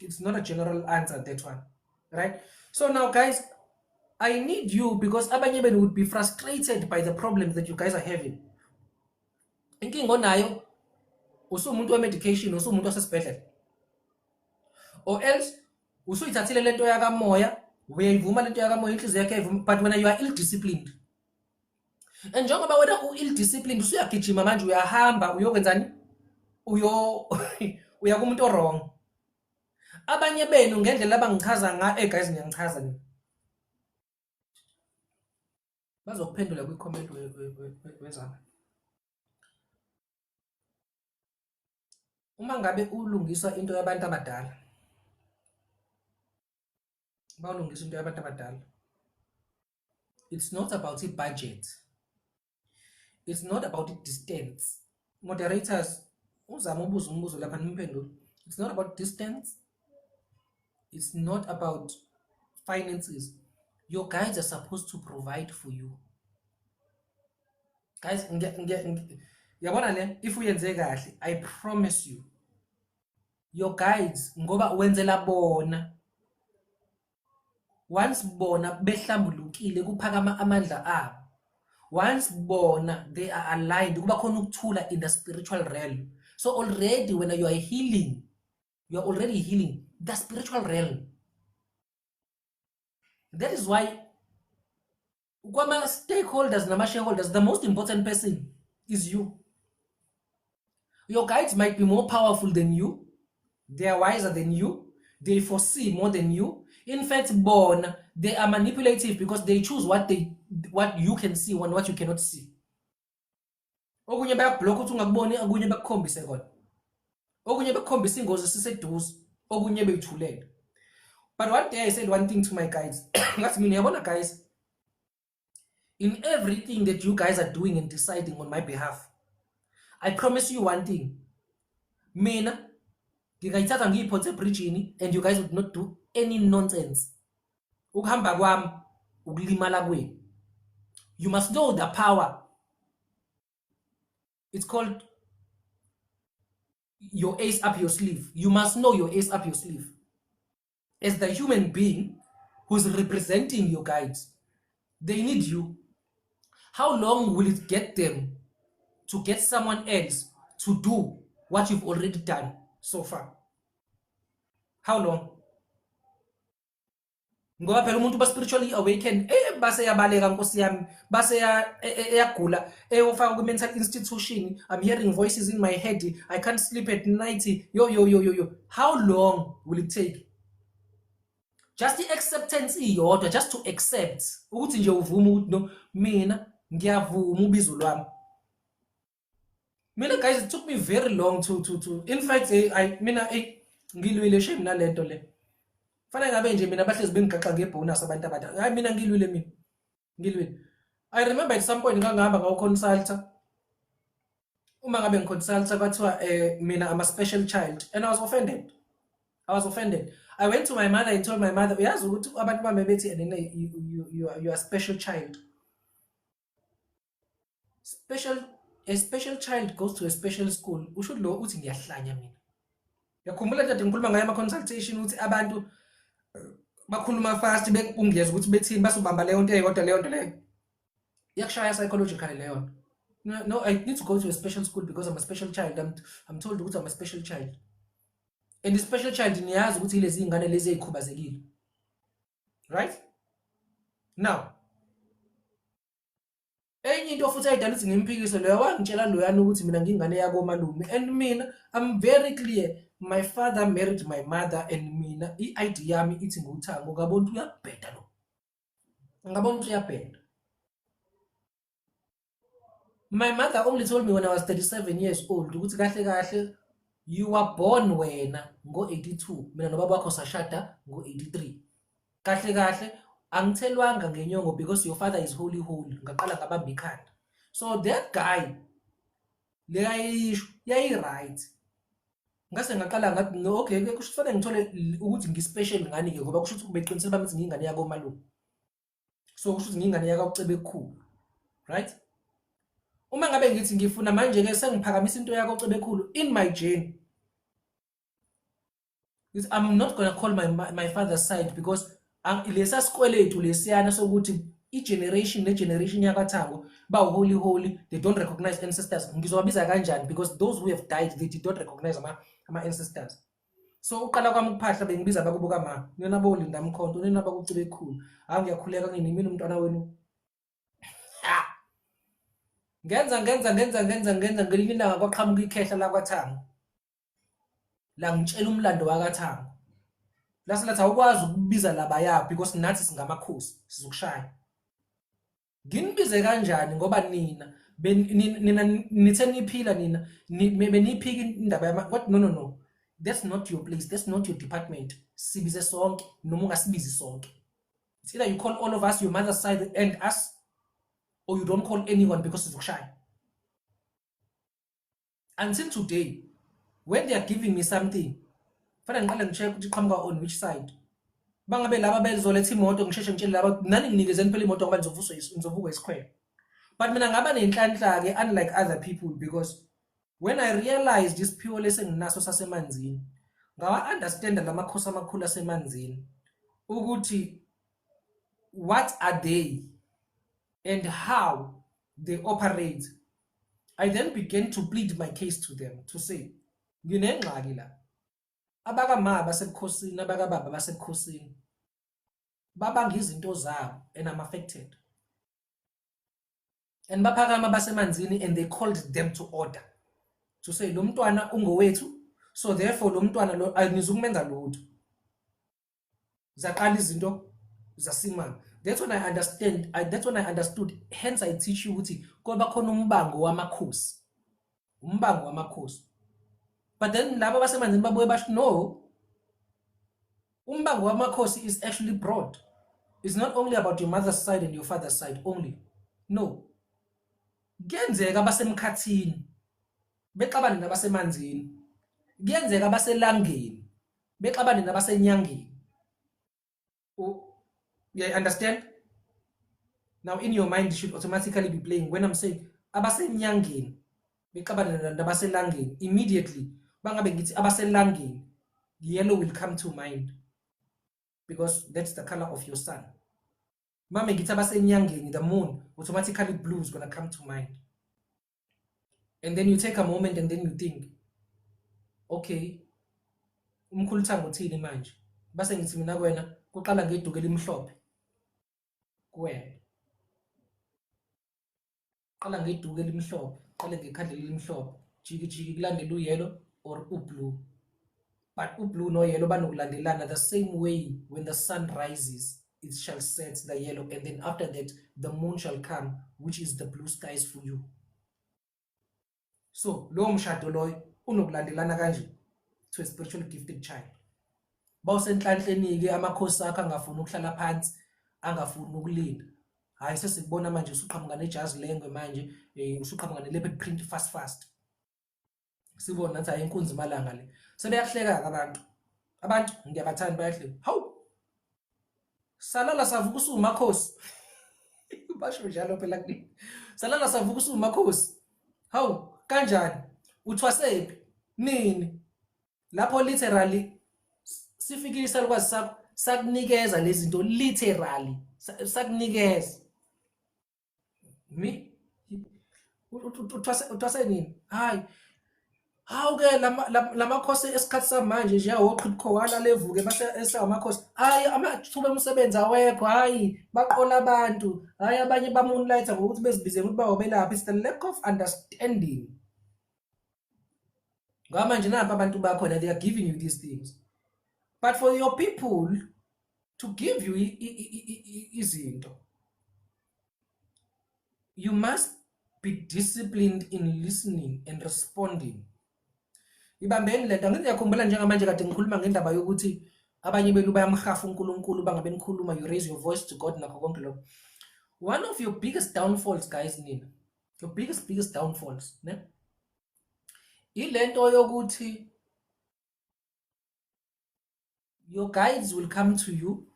it's not a general answer, that one, right? So now guys, I need you because abanye benu would be frustrated by the problems that you guys are having. Inkinga onayo, usumuntu we-medication, usumuntu wasesibhedlela, or else usuyithathile lento yakamoya, uyayivuma lento yakamoya, inhliziyo yakhe ayivuma, but wena you are ill disciplined. And njengoba wena u-ill disciplined, usuyagijima manje, uyahamba uyokwenzani, uyo uya kumuntu o-wrong. Abanye benu ngendlela abangichaza ngayo, guys, ngiyangichaza nina, bazokuphendula kwi-comment wezama. Uma ngabe ulungisa into yabantu abadala, bawulungisa into yabantu abadala, it's not about i-budget, it's not about i-distance. Moderators, uzama ubuza umbuzo lapha nimphendule. It's not about distance, it's not about finances. Your guides are supposed to provide for you guys. Yabona le, if uyenze kahle, I promise you, your guides, ngoba wenzela bona, once bona behlambulukile, kuphakama amandla abo. Once bona they are aligned, kuba khona ukuthula in the spiritual realm. So already when you are healing, you are already healing the spiritual realm. That is why kwama stakeholders nama shareholders, the most important person is you. Your guides might be more powerful than you, they are wiser than you, they foresee more than you. In fact, bona they are manipulative because they choose what you can see and what you cannot see. Okunye bayakublock ukuthi ungakuboni, okunye bakukhombise kona, okunye bakukhombisa ingozi siseduze, okunye beyithulele. But one day I said one thing to my guys, ngathi mina, yabona guys, in everything that you guys are doing and deciding on my behalf, I promise you one thing: mina ngingayithatha ngiyiphonse ebridgini and you guys would not do any nonsense. Ukuhamba kwami ukulimala kwenu. You must know the power. It's called your ace up your sleeve. You must know your ace up your sleeve as the human being who's representing your guides. They need you. How long will it get them to get someone else to do what you've already done so far? How long? Ngoba phela umuntu ba spiritually awakened, base yabaleka, nkosi yami, base eyagula, eyofaka kwi-mental institution. "I'm hearing voices in my head, I can't sleep at night." Yo yo yo yo yo, how long will it take? Just i-acceptance iyodwa, just to accept ukuthi nje uvume ukuthi no, mina ngiyavuma ubizo lwami. Mina guys, it took me very long to in fact, I mina, ngilwile shame nalento le. Fanele ngabe nje mina bahlezi bengigaxa ngebonus abantu abadala. Hayi, mina ngilwile, mina ngilwile. I remember at some point ngangihamba ngawo-consulta. Uma ngabe ngiconsulta, kwathiwa mina I'm a special child and I was offended. I was offended. I went to my mother and told my mother, uyazi ukuthi abantu bami bethi and then you are special child. Special, a special child goes to a special school. Usho lo uthi ngiyahlanya mina. Uyakhumbula kade ngikhuluma ngayo ama-consultation ukuthi abantu bakhuluma fast ungiyeza ukuthi bethini basobamba leyo nto eyodwa leyo nto leyo. Iyakushaya psychologically leyo nto. No, no, I need to go to a special school because I'm a special child. I'm told ukuthi I'm a special child. And the special child niyazi ukuthi ilezi iy'ngane lezi ey'khubazekile. Right? Now, enye into futhi ayidala ukuthi ngimphikise loyo wangitshela loyana ukuthi mina ngingane yakomalume and mina I'm very clear, my father married my mother and mina i-ID yami ithi nguThango. Ngabona ukuthi uyabheda lo, ngabona ukuthi uyabheda. My mother only told me when I was 37 years old ukuthi kahle kahle you were born wena ngo-82, mina nobaba wakho sashada ngo-83. Kahle kahle angithelwanga ngenyongo because your father is holy holy. Ngaqala ngabamba ikhanda. So that guy le ayisho yayi-right. Ngase ngaqala ngathi no, okay, kusho kufanele ngithole ukuthi ngi-special ngani-ke, ngoba kusho ukuthi beqinisile bami ukuthi ngiyingane yakomalume, so kusho ukuthi ngiyingane yakwaCebekhulu, right? Uma ngabe ngithi ngifuna manje-ke sengiphakamisa into yakwaCebekhulu in my journey, I'm not gonna call my father's side because lesa sikweletu lesiyana sokuthi i-generation ne-generation yakwaThango bawu-holy holy, they don't recognize ancestors. Ngizobabiza kanjani? Because those who have died, they did not recognize ama-ancestors. So uqala kwami ukuphahla bengibiza abakubo kama, nina bolinda mkhonto, nina bakuCebekhulu, hayi ngiyakhuleka kini mina umntwana wenu. Ha! Ngenza ngenza ngenza ngenza ngenza, ngelinye ilanga kwaqhamuka ikhehla lakwaThango la ngitshela umlando wakaThango, lase lathi awukwazi ukubiza labaya because nathi singamakhosi, sizokushaya. Nginibize kanjani ngoba nina nina nithe niphila nina beniphika indaba yama what? No, no, no, that's not your place, that's not your department. Sibize sonke noma ungasibizi sonke. It's either you call all of us, your mother's side and us, or you don't call anyone because sizokushaya. Until today, when they are giving me something, fanele ngiqale ngi-check ukuthi iqhamuka on which side. Bangabe laba bezoletha imoto, ngisheshe ngitshele laba, nani nginikezeni phela imoto ngoba ngizovuswa, ngizovukwa isikhwele. But mina ngaba nenhlanhla-ke, unlike other people, because when I realized isiphiwo lesenginaso sasemanzini, ngawa-understanda lamakhosi amakhulu asemanzini ukuthi what are they and how they operate. I then began to plead my case to them to say nginengxaki la, abakama basebukhosini, abakababa basebukhosini babanga izinto zabo and I'm affected, and baphakama basemanzini and they called them to order to say lo mntwana ungowethu, so therefore lo mntwana lo anizukumenza lutho. Zaqala izinto zasimama. That's when I understood. Hence I teach you ukuthi kwaba khona umbango wamakhosi, umbango wamakhosi. But then laba basemanzini babuye basho, no, umbango wamakhosi is actually broad. It's not only about your mother's side and your father's side only. No, kuyenzeka abasemkhathini bexabane nabasemanzini, kuyenzeka abaselangeni bexabane nabasenyangeni. You understand? Now in your mind you should automatically be playing when I'm saying abasenyangeni bexabane nabaselangeni. Immediately bangabe ngithi abaselangeni, yellow will come to mind because that's the color of your sun. Mame ngithi abasenyangeni, the moon, automatically blue is going to come to mind. And then you take a moment and then you think, okay, umkhulu Thango uthini manje? Base ngithi mina kuwena kuqala ngeduku elimhlophe kuwena, qala ngeduku elimhlophe, qale ngekhandlela elimhlophe, jiki jiki kulandela u-yellow or u-blue. But u-blue no-yellow banokulandelana the same way. When the sun rises, it shall set the yellow, and then after that the moon shall come, which is the blue skies for you. So lowo mshado loyo unokulandelana kanje to a spiritual gifted child. Bawusenhlanhleni-ke amakhosi akho angafuni ukuhlala phansi, angafuni ukulinda. Hhayi, sesikubona manje usuqhamuka nejazi lengwe manje, usuqhamuka ne-leopard print fast fast, sibone nathi, hhayi, inkunzi malanga le. Sebeyakuhleka-ke abantu, abantu ngiyabathanda, bayahleka. Hawu, salala savuka usumakhosi. Basho njalo phela kunini. Salala savuka usumakhosi. Hawu, kanjani? Uthwasephi? Nini? Lapho literally sifikile isalukwazi sakho sakunikeza lezi zinto literally sakunikeza. Mi uthwase nini? Hayi. Hawu ke lamakhosi esikhathi samanje nje awoqhibukhowa levuke base esawamakhosi. Hayi, amathuba omsebenzi awekho, hayi baqola abantu, hayi abanye bamoonlight ngokuthi bezibize ukuthi bawobelaphi. It's the lack of understanding. Ngoba manje nampa abantu bakhona, they are giving you these things. But for your people to give you izinto, you must be disciplined in listening and responding. Ibambeni lento. Angithi ngiyakhumbula njengamanje kade ngikhuluma ngendaba yokuthi abanye benu bayamhafa uNkulunkulu bangabe nikhuluma, you raise your voice to God nakho konke lokho. One of your biggest downfalls, guys, nina, your biggest downfalls, ne? Ilento yokuthi your guides will come to you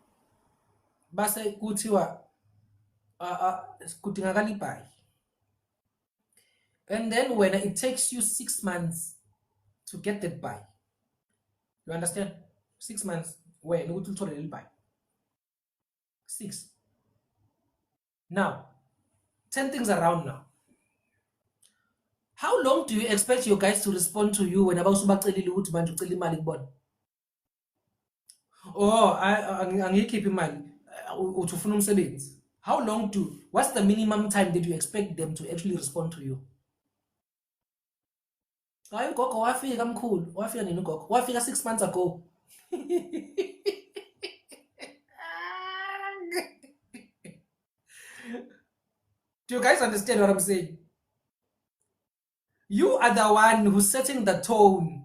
base kuthiwa kudingakala ibhayi, and then when it takes you 6 months to get that buy, you understand? 6 months wena ukuthi uthole leli buy. 6. Now 10 things around now. How long do you expect your guys to respond to you when abawusubacelile ukuthi manje ucela imali kubona? Oh, angiyikhiphi imali, uthi ufuna umsebenzi. How long do, what's the minimum time that you expect them to actually respond to you? Hayi, ugogo wafika, mkhulu wafika nini? Ugogo wafika 6 months ago. Do you guys understand what I'm saying? You are the one who's setting the tone.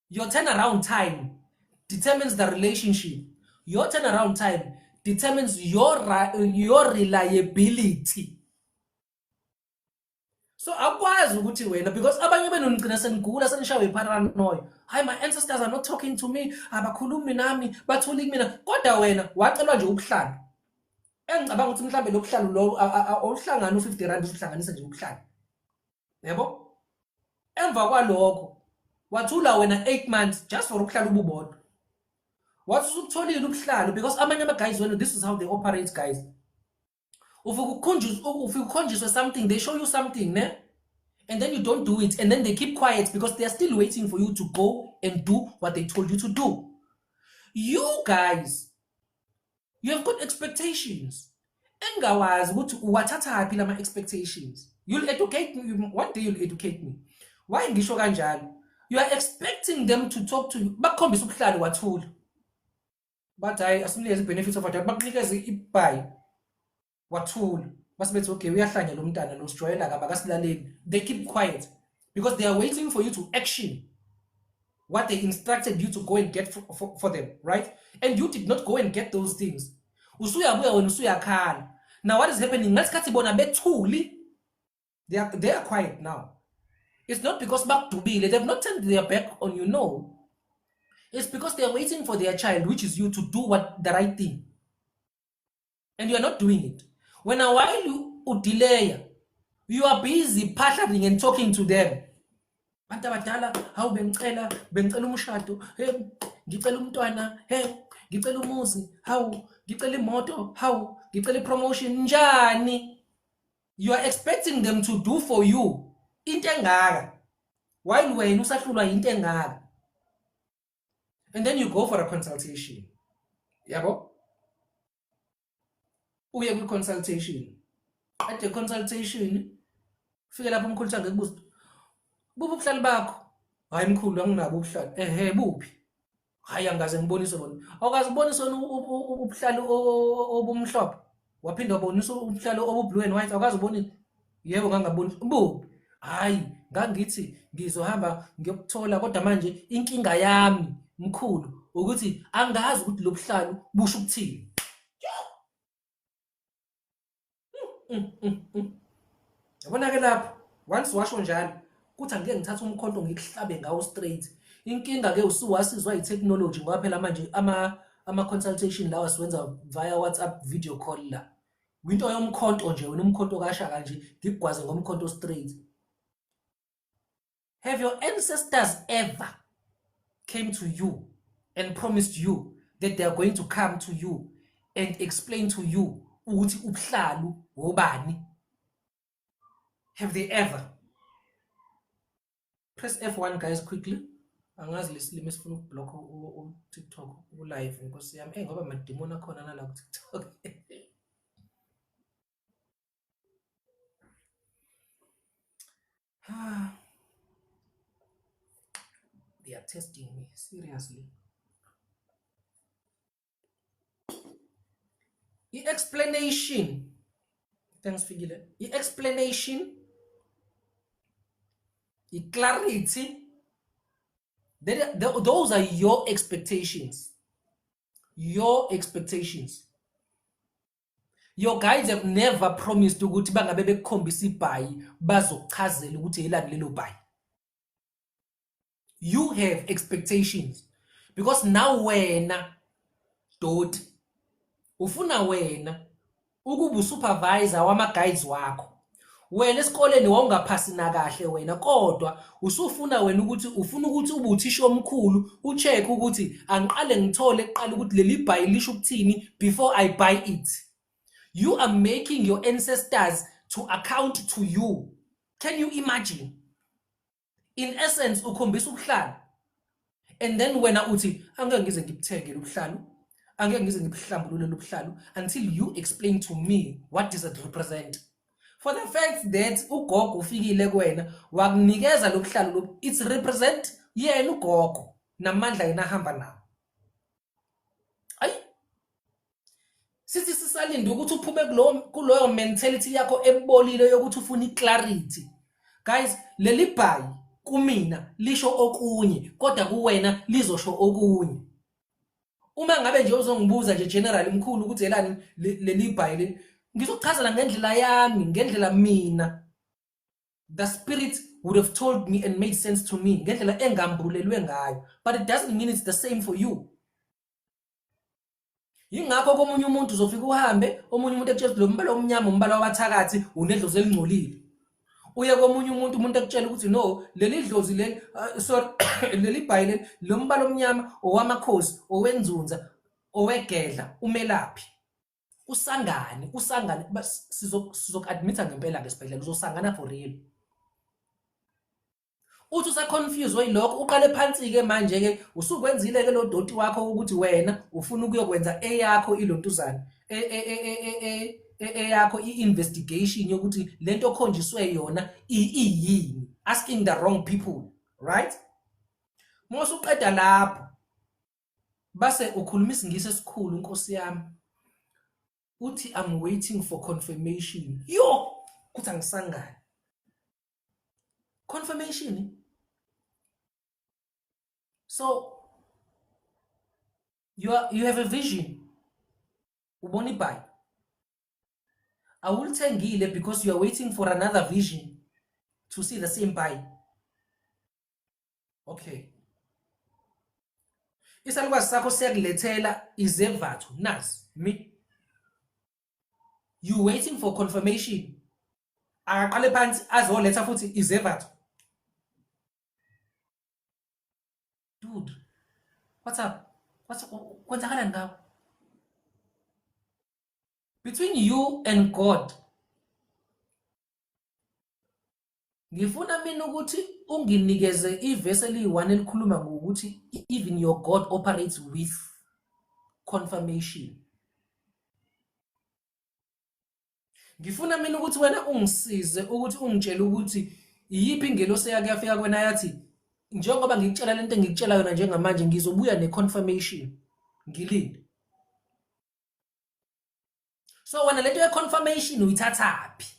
Your turnaround time determines the relationship. Your turnaround time determines your reliability. So akwazi ukuthi wena, because abanye benu nigcina senigula senishawe iparanoia. Hayi, my ancestors are not talking to me, abakhulumi nami, bathuli kumina. Kodwa wena wacelwa nje ubuhlalo. Engicabanga ukuthi mhlambe lobuhlalo lo awuhlangana u50 rand uhlanganise nje ubuhlalo. Yebo? Emva kwalokho wathula wena 8 months just for ubuhlalo ububodwa. Wathi usukutholile ubuhlalo, because amanye ama guys wena, this is how they operate, guys. Ufika ukhonjiswe something, they show you something, ne? And then you don't do it, and then they keep quiet because they are still waiting for you to go and do what they told you to do. You guys, you have got expectations. Engawazi ukuthi uwathathaphi lama expectations. You'll educate me one day, you'll educate me. Why ngisho kanjalo? You are expecting them to talk to you. Bakukhombisa ubuhlalo, wathula. Bathi hayi, asimnikeze i-benefit of doubt, bakunikeze ibhayi, wathula. Base bethi okay, uyahlanya lo mntana lo, sijwayela kabi, akasilaleli. They keep quiet because they are waiting for you to action what they instructed you to go and get for them, right? And you did not go and get those things. Usuyabuya wena usuyakhala. Now what is happening? Ngesikhathi bona bethuli, they are quiet now. It's not because bakudubile, they have not turned their back on you, no. It's because they are waiting for their child, which is you, to do what the right thing. And you are not doing it. When a while you delay, you are busy partnering and talking to them. Bantu abadala, hawu bengicela, bengicela umshado, hey, ngicela umntwana, hey, ngicela umuzi, hawu, ngicela imoto, hawu, ngicela ipromotion, njani? You are expecting them to do for you into engaka while wena usahlulwa into engaka. And then you go for a consultation. Yabo? Uye kwi-consultation. At the consultation, fike lapho umkhulu uthi angikubuza, buphi ubuhlali bakho? Hayi mkhulu, anginabo ubuhlali. Ehhe, buphi? Hayi, angikaze ngibonise bona. Awukaze ubonise wona ubuhlali obumhlophe? Waphinde wabonisa ubuhlali obu-blue and white, awukaze ubonise? Yebo, ngangabonisa. Buphi? Hayi, ngangithi ngizohamba ngiyokuthola, kodwa manje inkinga yami mkhulu ukuthi angazi ukuthi lo buhlalu busho ukuthini. Yabona ke lapho, once washo njalo kuthi angeke ngithathe umkhonto ngikuhlabe ngawo straight. Inkinga ke usuwasizwa i-technology, ngoba phela manje ama consultation lawa siwenza via WhatsApp video call la. Into yomkhonto nje wena, umkhonto kaShaka nje, ngikugwaze ngomkhonto straight. Have your ancestors ever came to you and promised you that they are going to come to you and explain to you ukuthi ubuhlalu wobani? Have they ever? Press F1 guys quickly. Angazi lesilimi esifuna ukublock u-TikTok u-live, nkosi yami. Eh, ngoba amadimoni akhona nala ku-TikTok. They are testing me seriously. I-explanation. Thanks Fikile. I-explanation, i-clarity, those are your expectations. Your expectations. Your guides have never promised ukuthi bangabe bekukhombisa ibhayi bazokuchazela ukuthi elani lelo bhayi. You have expectations because now wena doti ufuna wena ukuba usupervisor wama guides wakho. Wena esikoleni wawungaphasi nakahle wena, kodwa usufuna wena ukuthi ufuna ukuthi ube uthisha omkhulu, ucheck ukuthi angiqale ngithole kuqala ukuthi leli bhayi lisho ukuthini before I buy it. You are making your ancestors to account to you. Can you imagine? In essence ukhombisa ubuhlalo, and then wena uthi angeke ngize ngibuthenge lobuhlalo, angeke ngize ngibuhlambulule lobuhlalo until you explain to me what does it represent. For the fact that ugogo ufikile kuwena wakunikeza lobuhlalo lobu, it's represent yena ugogo namandla yena ahamba nawo. Ayi, sithi sisalinde ukuthi uphume kuloyo mentality yakho ebolile yokuthi ufuna iclarity. Guys, leli bhayi kumina lisho okunye, kodwa kuwena lizosho okunye. Uma ngabe nje uzongibuza nje general mkhulu ukuthi elani leli bhayi leli, ngizokuchazela ngendlela yami, ngendlela mina the spirit would have told me and made sense to me, ngendlela engambulelwe ngayo, but it doesn't mean it's the same for you. Yingakho komunye umuntu uzofika uhambe, omunye umuntu ekutshela lo mbala omnyama umbala wabathakathi, unedlozi elingcolile. Uye komunye umuntu, umuntu ekutshela ukuthi no, leli dlozi leli, sorry, leli bhayi leli lo mbala omnyama owamakhosi, owenzunza, owegedla, umelaphi. Usangane, usangane, sizoku-admitha ngempela-ke esibhedlela, uzosangana for real. Uthi usa-confuse oyilokho, uqale phansi-ke manje-ke, usukwenzile-ke lo doti wakho ukuthi wena ufuna ukuyokwenza eyakho ilontuzana, eyakho i-investigation yokuthi lento okhonjiswe yona iyini, asking the wrong people, right? Uma usuqeda lapho, base ukhuluma isiNgisi esikhulu, nkosi yami. Uthi I'm waiting for confirmation. Yo, kuthi angisangani. Confirmation. So you have a vision. Ubona ibhayi. Awulithengile because you are waiting for another vision to see the same bhayi. Okay. Isalukwazi sakho siyakulethela izevatho nazi me. You waiting for confirmation. Akaqale phansi azoletha futhi izevatho. Dude, what's up? What's kwenzakalani ngawe? Between you and God, ngifuna mina ukuthi unginikeze ivesi eliyi-1 elikhuluma ngokuthi even your God operates with confirmation. Ngifuna mina ukuthi wena ungisize ukuthi ungitshele ukuthi iyiphi ingelosi eyake yafika kuwena yathi njengoba ngikutshela lento engikutshela yona njengamanje ngizobuya ne-confirmation, ngilinde. So wena lento ye-confirmation uyithathaphi?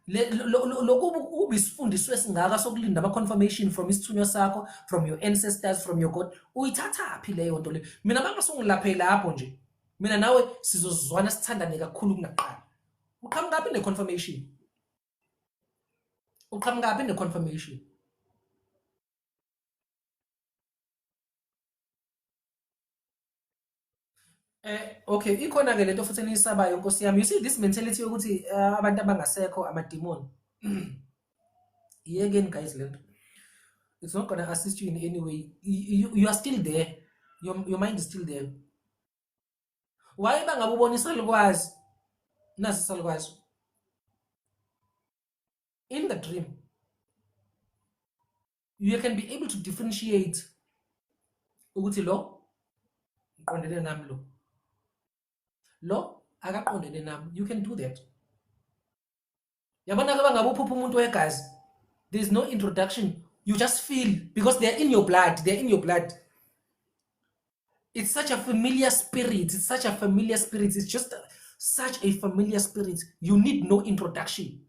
Lokuba ube isifundiswa esingaka sokulinda ama-confirmation from isithunywa sakho, from your ancestors, from your God, uyithathaphi leyo nto le? Mina bangasungilaphe lapho nje, mina nawe sizozwana sithandane kakhulu kunakuqala. Uqhamukaphi ne-confirmation? Uqhamukaphi ne-confirmation? Okay, ikhona ke lento futhi eniyisabayo, Nkosi yami. You see this mentality yokuthi abantu abangasekho amadimoni. Iyekeni guys lento. It's not gonna assist you in any way. You are still there. Your mind is still there. Why bangabe ubona isalukwazi? Nasi isalukwazi. In the dream, you can be able to differentiate ukuthi lo uqondene nami, lo akaqondene nami. You can do that. Yabona ke, bangabe uphupha umuntu wegazi, there's no introduction. You just feel, because they're in your blood, they're in your blood. It's such a familiar spirit, it's such a familiar spirit, it's just such a familiar spirit. You need no introduction.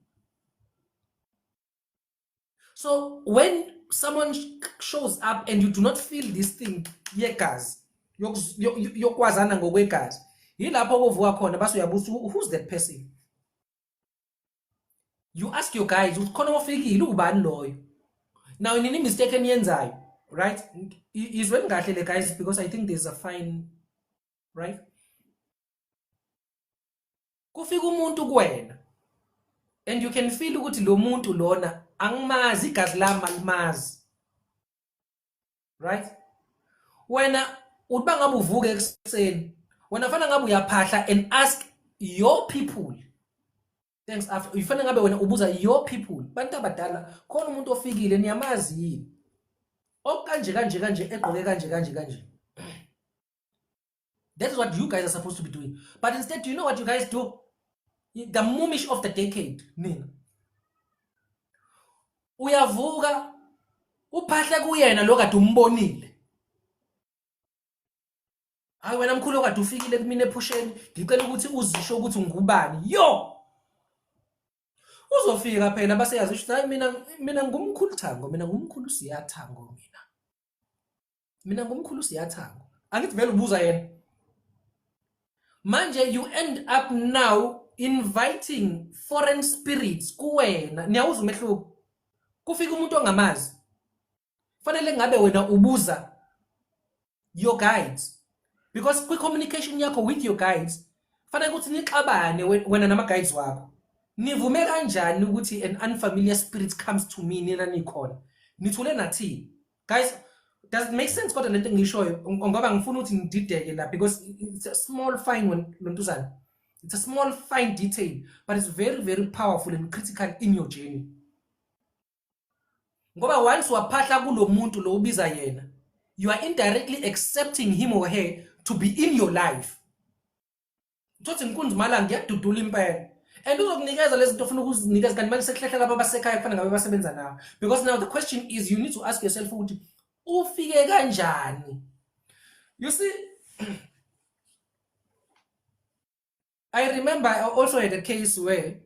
So when someone shows up and you do not feel this thing yegazi, yokwazana ngokwegazi, yilapho kovuka khona, base uyabuza, "Who's that person?" You ask your guides ukuthi khona ofikile, ubani loyo? Now nini mistake eniyenzayo, right? Izweni kahle le guys, because I think there's a fine, right? Kufika umuntu kuwena and you can feel ukuthi lo muntu lona angimazi, igazi lami alimazi, right? Wena uthi bangabe uvuke ekuseni, wena fanele ngabe uyaphahla and ask your people. Thanks. After ufanele ngabe wena ubuza your people, bantu abadala, khona umuntu ofikile, niyamazi yini, okanje kanje kanje, egqoke kanje kanje kanje? That is what you guys are supposed to be doing. But instead, do you know what you guys do? The mumish of the decade nina. Uyavuka uphahle kuyena lo kade umbonile. "Hayi wena mkhulu okade ufikile kumina ephusheni, ngicela ukuthi uzisho ukuthi ungubani." Yo, uzofika phela baseyazi ukuthi hayi, mina ngumkhulu Thango, mina ngumkhulu Siyathango, mina ngumkhulu Siyathango. Angithi vele ubuza yena. Manje you end up now inviting foreign spirits kuwena. Niyawuzwa umehluko? Kufika umuntu ongamazi, fanele ngabe wena ubuza your guides, because kwi-communication yakho with your guides fanele ukuthi nixabane wena nama-guides wakho. Nivume kanjani ukuthi an unfamiliar spirit comes to me nina nikhona, nithule nathini? Guys, does it make sense kodwa lento engiyishoyo? Ngoba ngifuna ukuthi ngidideke la, because it's a small fine one lontuzana, it's a small fine detail, but it's very very powerful and critical in your journey, ngoba once waphahla kulo muntu lo ubiza yena, you are indirectly accepting him or her to be in your life. Thothi inkunzi malanga iyadudula impela and uzokunikeza lezi zinto ofuna ukuzinikeza, kanti manje sekuhlehla laba abasekhaya kufanele ngabe basebenza nawe, because now the question is, you need to ask yourself ukuthi ufike kanjani. You see, I remember I also had a case where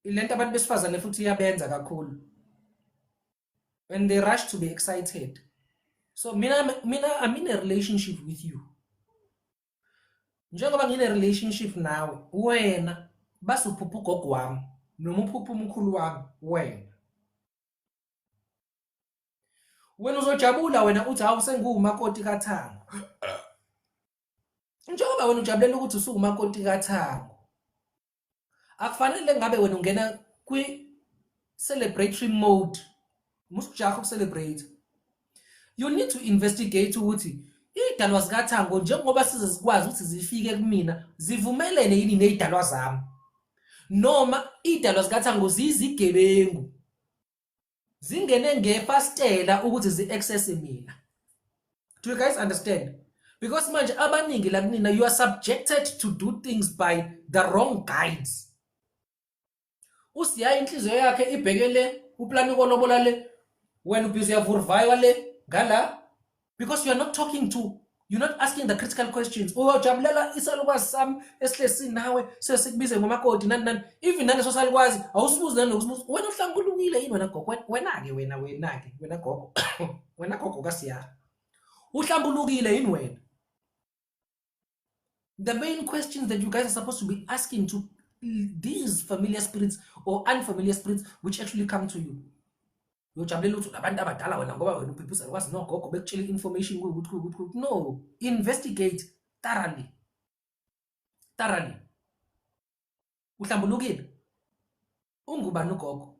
lento abantu besifazane futhi iyabenza kakhulu when they rush to be excited. So mina I'm in a relationship with you. Njengoba ngine relationship nawe, wena base uphupha ugogo wami noma uphupha umkhulu wami, wena uzojabula, wena uthi, "Hawu, senguwumakoti kaThango." Njengoba wena ujabulela ukuthi usuwumakoti kaThango, akufanele ngabe wena ungena kwi-celebratory mode, musukujaha ukucelebrate. You need to investigate ukuthi iy'dalwa zikaThango, njengoba size zikwazi ukuthi zifike kumina, zivumelene yini ney'dalwa zami, noma iy'dalwa zikaThango ziyizigebengu, zingene ngefastela ukuthi zi-access mina. Do you guys understand? Because manje abaningi la kunina, you are subjected to do things by the wrong guides. Usiya inhliziyo yakhe ibhekele uplani kolobola le, wena ubhizi uyavurvaywa le ngala, because you are not talking to, you're not asking the critical questions. Uyojabulela isalukwazi sami esihle sinawe, sesikubize ngomakoti, nani nani. Even naleso salukwazi awusibuzi nanokusibuza, "Wena uhlangulukile yini, wena gogo?" Wena-ke, wena, wena-ke, wena gogo, wena gogo kaSiyara, uhlambulukile yini wena? The main questions that you guys are supposed to be asking to these familiar spirits or unfamiliar spirits which actually come to you. Uyojabulela ukuthi unabantu abadala wena ngoba wena uphephisa kwazi nogogo bekutshela i-information kuwukuthi kuwukuthi kuwukuthi. No, investigate thoroughly. Thoroughly. Uhlambulukile? Ungubani ugogo?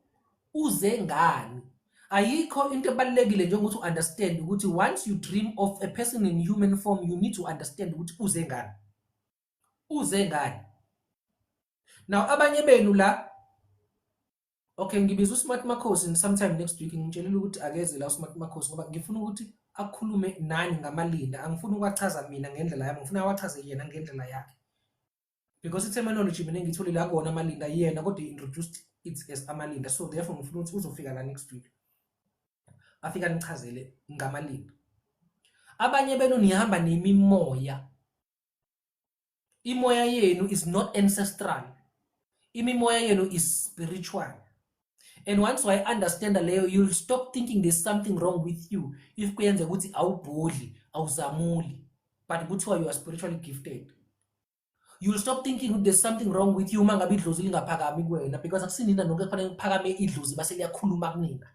Uze ngani? Ayikho into ebalulekile njengokuthi u-understand ukuthi once you dream of a person in human form, you need to understand ukuthi uze ngani. Uze ngani? Now abanye benu la, okay, ngibiza uSmart Makhosi sometime next week, ngimtshelile ukuthi akeze la uSmart Makhosi ngoba ngifuna ukuthi akhulume nani ngamalinda. Angifuni ukuwachaza mina ngendlela yami, ngifuna awachaze yena ngendlela yakhe. Because i-terminology mina engiyitholile akuwona amalinda yena, kodwa he introduced it as amalinda. So therefore ngifuna ukuthi uzofika la next week. Afika nichazele ngamalinda. Abanye benu nihamba nemimoya. Imoya yenu is not ancestral. Imimoya yenu is spiritual. And once I understand leyo, you'll stop thinking there's something wrong with you. If kuyenzeka ukuthi awubhodli, awuzamuli, but kuthiwa you are spiritually gifted. You'll stop thinking there's something wrong with you uma ngabe idlozi lingaphakami kuwena, because akusinina nonke kufanele kuphakame idlozi base liyakhuluma kunina.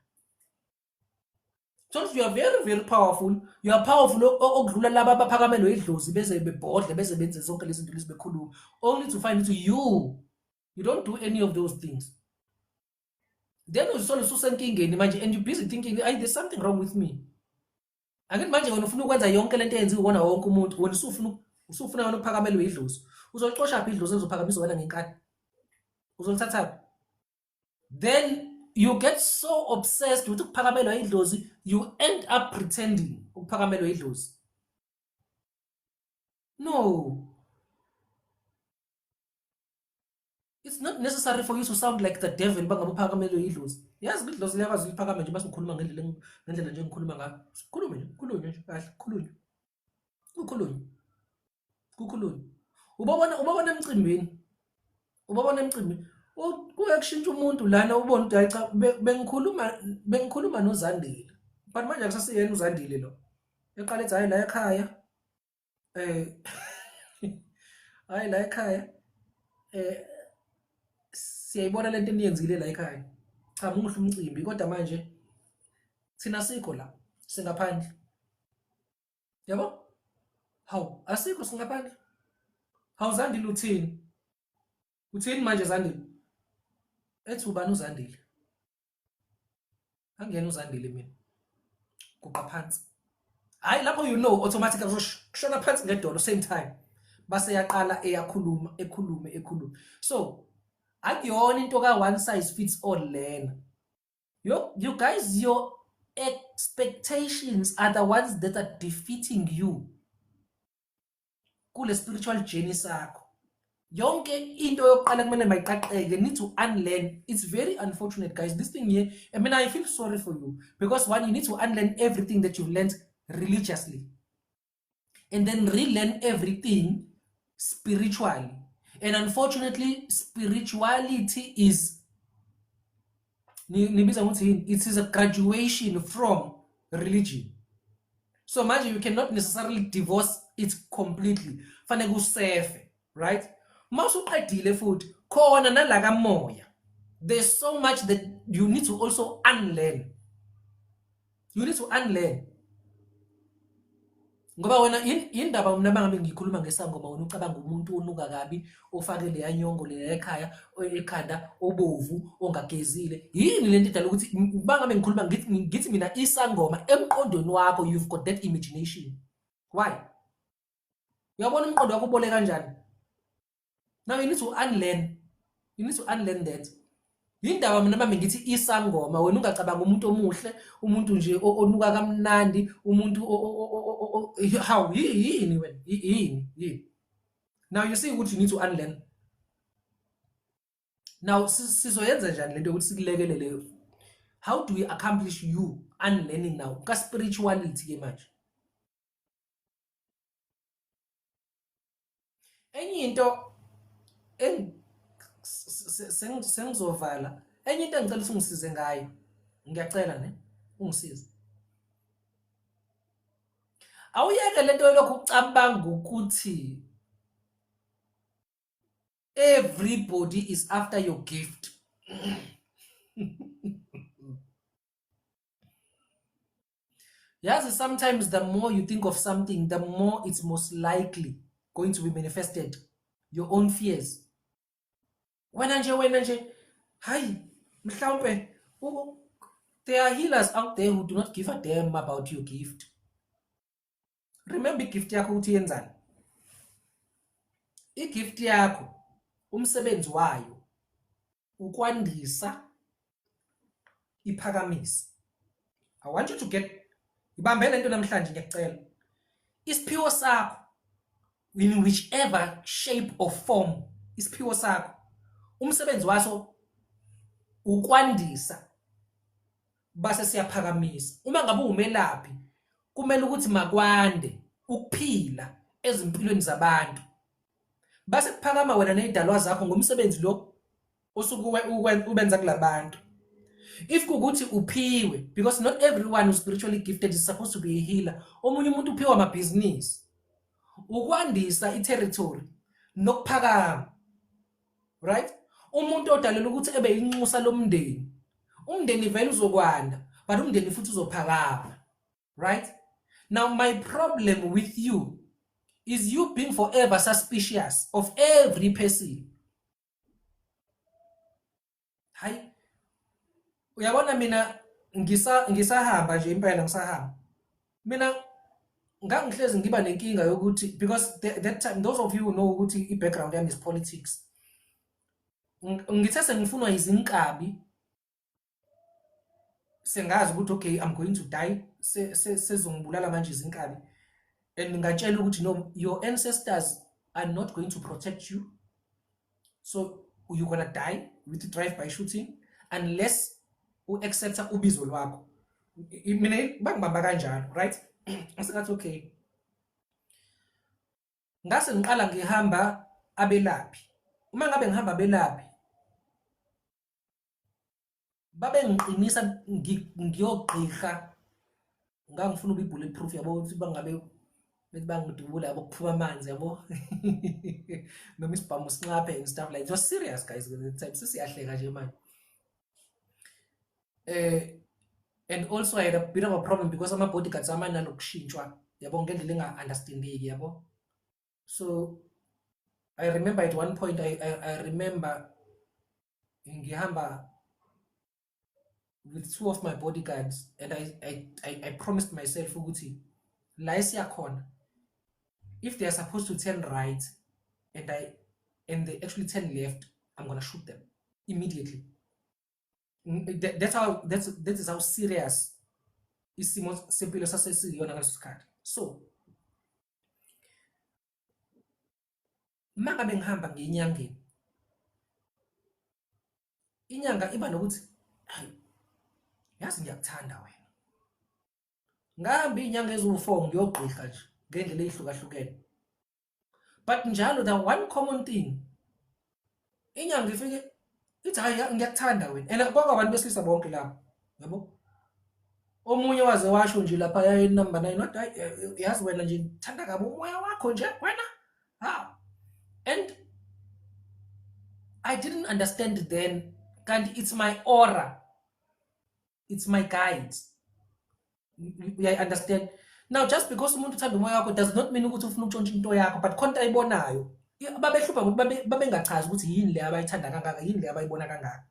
So you are very very powerful. You are powerful okudlula laba abaphakamelwe idlozi beze bebhodle beze benze zonke lezi zinto lezi bekhuluma. Only to find ukuthi you don't do any of those things. Then uzithola ususenkingeni manje and you busy thinking, ay, there's something wrong with me. Angithi manje wena ufuna ukwenza yonke lento eyenziwa uwona wonke umuntu, wena usufuna wena ukuphakamelwe idlozi. Uzolicosha phi idlozi elizophakamisa wena ngenkani? Uzolithatha phi? Then you get so obsessed with ukuphakamelwa idlozi, you end up pretending ukuphakamelwa idlozi. No. It's not necessary for you to sound like the devil bangabe uphakamelwe idlozi. Yazi idlozi liyakwazi ukuphakama nje bese ukhuluma ngendlela nje engikhuluma ngayo. Sikhulume nje, kukhulunywe nje kahle, kukhulunywe. Kukhulunywe. Kukhulunywe. Ubabona emcimbini. Ubabona emcimbini. Kuye kushintsha umuntu lana ubone ukuthi hayi cha, bengikhuluma noZandile. But manje akusasiyena uZandile lo. Eqala ethi hayi la ekhaya. Hayi la ekhaya. Siyayibona lento eniyenzile la ekhaya. Cha, muhle umcimbi kodwa manje thina sikho la, singaphandle. Yabo? Hawu, asikho, singaphandle. Hawu Zandile, uthini? Uthini manje Zandile? Ethi ubani uZandile? Angena uZandile mina. Guqa phansi. Hayi lapho you know automatically uzoshona phansi ngedolo same time. Base yaqala eyakhuluma, ekhulume, ekhulume. So akuyona into ka one size fits all lena. You guys, your expectations are the ones that are defeating you kule spiritual journey sakho. Yonke into yokuqala kumele mayiqaqeke, need to unlearn. It's very unfortunate, guys. This thing here, I mean, I feel sorry for you because one, you need to unlearn everything that you've learned religiously and then relearn everything spiritually. And unfortunately, spirituality is, nibiza ngokuthi yini? It is a graduation from religion. So manje you cannot necessarily divorce it completely. Fanele usefe, right? Mawusuqedile futhi khona nala kamoya, there's so much that you need to also unlearn. You need to unlearn. Ngoba wena indaba mina bangabe ngikhuluma ngesangoma, wena ucabanga umuntu onuka kabi, ofake leya nyongo leya ekhaya ekhanda, obovu, ongagezile. Yini lento edala ukuthi bangabe ngikhuluma ngithi mina isangoma, emqondweni wakho you've got that imagination? Why? Uyabona umqondo wakho ubole kanjani? Now you need to unlearn. You need to unlearn that. Yindaba mina mame ngithi isangoma, wena ungacabanga umuntu omuhle, umuntu nje onuka kamnandi, umuntu how yini wena? Yini? Yini? Now you see ukuthi you need to unlearn. Now sizoyenza njani lento yokuthi sikulekelele? How do we accomplish you unlearning now? Ka spirituality ke manje. Enye into sengizovala, enye into engicela ukuthi ungisize ngayo, ngiyacela ne, ungisize. Awuyeke lento yolokhu ucabanga ukuthi everybody is after your gift. Yazi, sometimes the more you think of something, the more it's most likely going to be manifested. Your own fears. Wena nje, wena nje, hayi, mhlawumbe there are healers out there who do not give a damn about your gift. Remember igift yakho ukuthi yenzani? Igift yakho umsebenzi wayo ukwandisa, iphakamise. I want you to get, ibambe lento namhlanje, ngiyakucela. Isiphiwo sakho, in whichever shape or form, isiphiwo sakho umsebenzi waso ukwandisa base siyaphakamisa. Uma ngabe umelaphi, kumele ukuthi makwande ukuphila ezimpilweni zabantu, base kuphakama wena nezidalwa zakho ngomsebenzi lo osuke ubenza kulabantu. If kukuthi uphiwe, because not everyone who's spiritually gifted is supposed to be a healer. Omunye umuntu uphiwe amabhizinisi, ukwandisa i-territory nokuphakama, right? Umuntu odalela ukuthi ebe inxusa lomndeni, umndeni vele uzokwanda, but umndeni futhi uzophakama. Right now, my problem with you is you being forever suspicious of every person. Hayi, uyabona, mina ngisahamba nje impela, ngisahamba mina, ngangihlezi ngiba nenkinga yokuthi, because that time, those of you who know ukuthi i-background yami is politics, ngithe sengifunwa izinkabi, sengazi ukuthi okay, I'm going to die, sezongibulala manje izinkabi, and ngatshela ukuthi no, your ancestors are not going to protect you, so you're gonna die with drive by shooting unless u-accepta ubizo lwakho. Mina bangibamba kanjalo, right? Ngathi okay, ngase ngiqala ngihamba abelaphi. Uma ngabe ngihamba abelaphi, babengiqinisa ngiyogqiha, ngangifuna ukuba i-bulletproof, yabo, ukuthi bangabe bethi bangidubula, yabo, kuphuma amanzi, yabo, noma isibhamu sinqaphe and stuff like. It was serious, guys, at the time. Sesiyahleka nje manje. And also I had a bit of a problem because ama-bodyguards amanalokushintshwa, yabo, ngendlela enga-understandeki, yabo. So I remember at one point, I remember ngihamba with two of my bodyguards and I promised myself ukuthi la esiyakhona, if they are supposed to turn right and they actually turn left, I'm gonna shoot them immediately. That is how serious isimo sempilo sasesiyona ngaleso sikhathi. So mangabe ngihamba ngenyangeni, inyanga iba nokuthi, hayi, yazi ngiyakuthanda wena. Ngahamba iy'nyanga eziwu-4 ngiyogqihla nje ngendlela ey'hlukahlukene, but njalo the one common thing, inyanga ifike ithi, hayi, ngiyakuthanda wena. And kwakungabantu besilisa bonke lapho, yabo. Omunye waze washo nje lapha number 9, wathi, hayi, yazi wena nje, ngithanda kabi umoya wakho nje wena, ha. And I didn't understand then, kanti it's my aura, it's my guides. I understand now. Just because umuntu uthanda umoya wakho does not mean ukuthi ufuna ukutshontsha into yakho, but khona into ayibonayo. Babehlupha ngokuthi babengachazi ukuthi yini le abayithanda kangaka, yini le abayibona kangaka.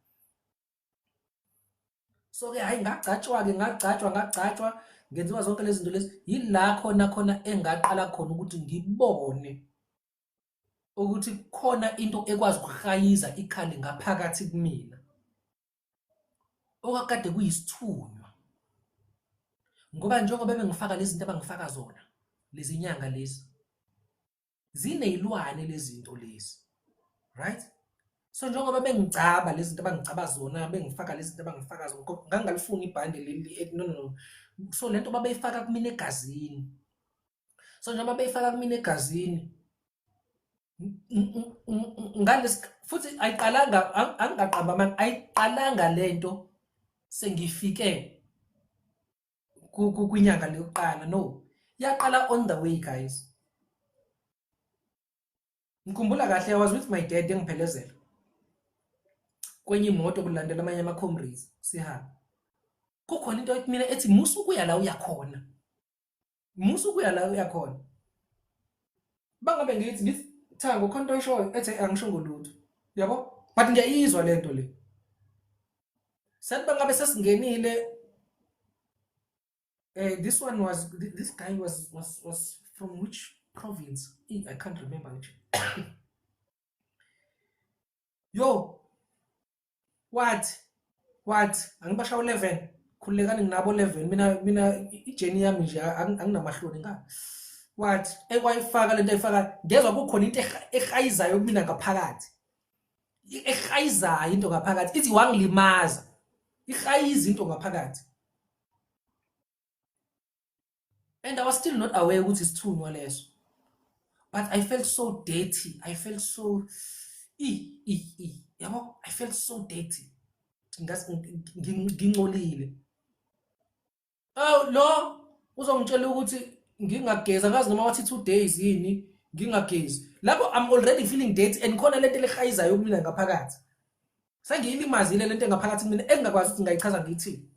So ke, hayi, ngagcatshwa ke, ngagcatshwa, ngagcatshwa, ngenziwa zonke lezi zinto lezi. Yila khona khona engaqala khona ukuthi ngibone ukuthi khona into ekwazi ukuhayiza ikhali ngaphakathi kumina, okakade kuyisithunywa, ngoba njengoba bengifaka lezi zinto abangifaka zona lezi nyanga lezi, zineyilwane lezi zinto lezi, right? So njengoba bengigcaba lezi zinto abangigcaba zona, bengifaka lezi zinto abangifaka zona, ngangalifuni ibhande leli, no, no, no. So lento babeyifaka kumina egazini. So njengoba beyifaka kumina egazini ngalesi, futhi ayiqalanga, angingaqamba amanga, ayiqalanga lento sengifike kwinyanga leyokuqala, no, yaqala on the way, guys. Ngikhumbula kahle, I was with my dad, engiphelezela kwenye imoto, kulandela amanye ama-comrades, sihamba, kukhona into mina ethi musa ukuya la uyakhona. Musa ukuya la uyakhona. Bangabe ngithi Thango khona into oyishoyo ethi angishongo lutho. Yabo? But ngiyayizwa lento le. Sathi bangabe sesingenile this one was this guy was from which province? I can't remember which. Yo, what what angibasha u11 khululekani nginabo 11 mina ijeni yami nje anginamahloni nga what ekwayifaka lento ayifaka ngezwa kukhona into ehayizayo kumina ngaphakathi ehayizayo into ngaphakathi ithi wangilimaza ihayiza into ngaphakathi and I was still not aware ukuthi isithunywa leso but I felt so dirty I felt so i i i yabo I felt so dirty ngingcolile oh lo uzongitshela ukuthi ngingageza ngazi noma wathi 2 days yini ngingagezi lapho I'm already feeling dirty and khona lento lehayizayo kumina ngaphakathi sengiyilimazile lento engaphakathi kumina engingakwazi ukuthi ngayichaza ngithini.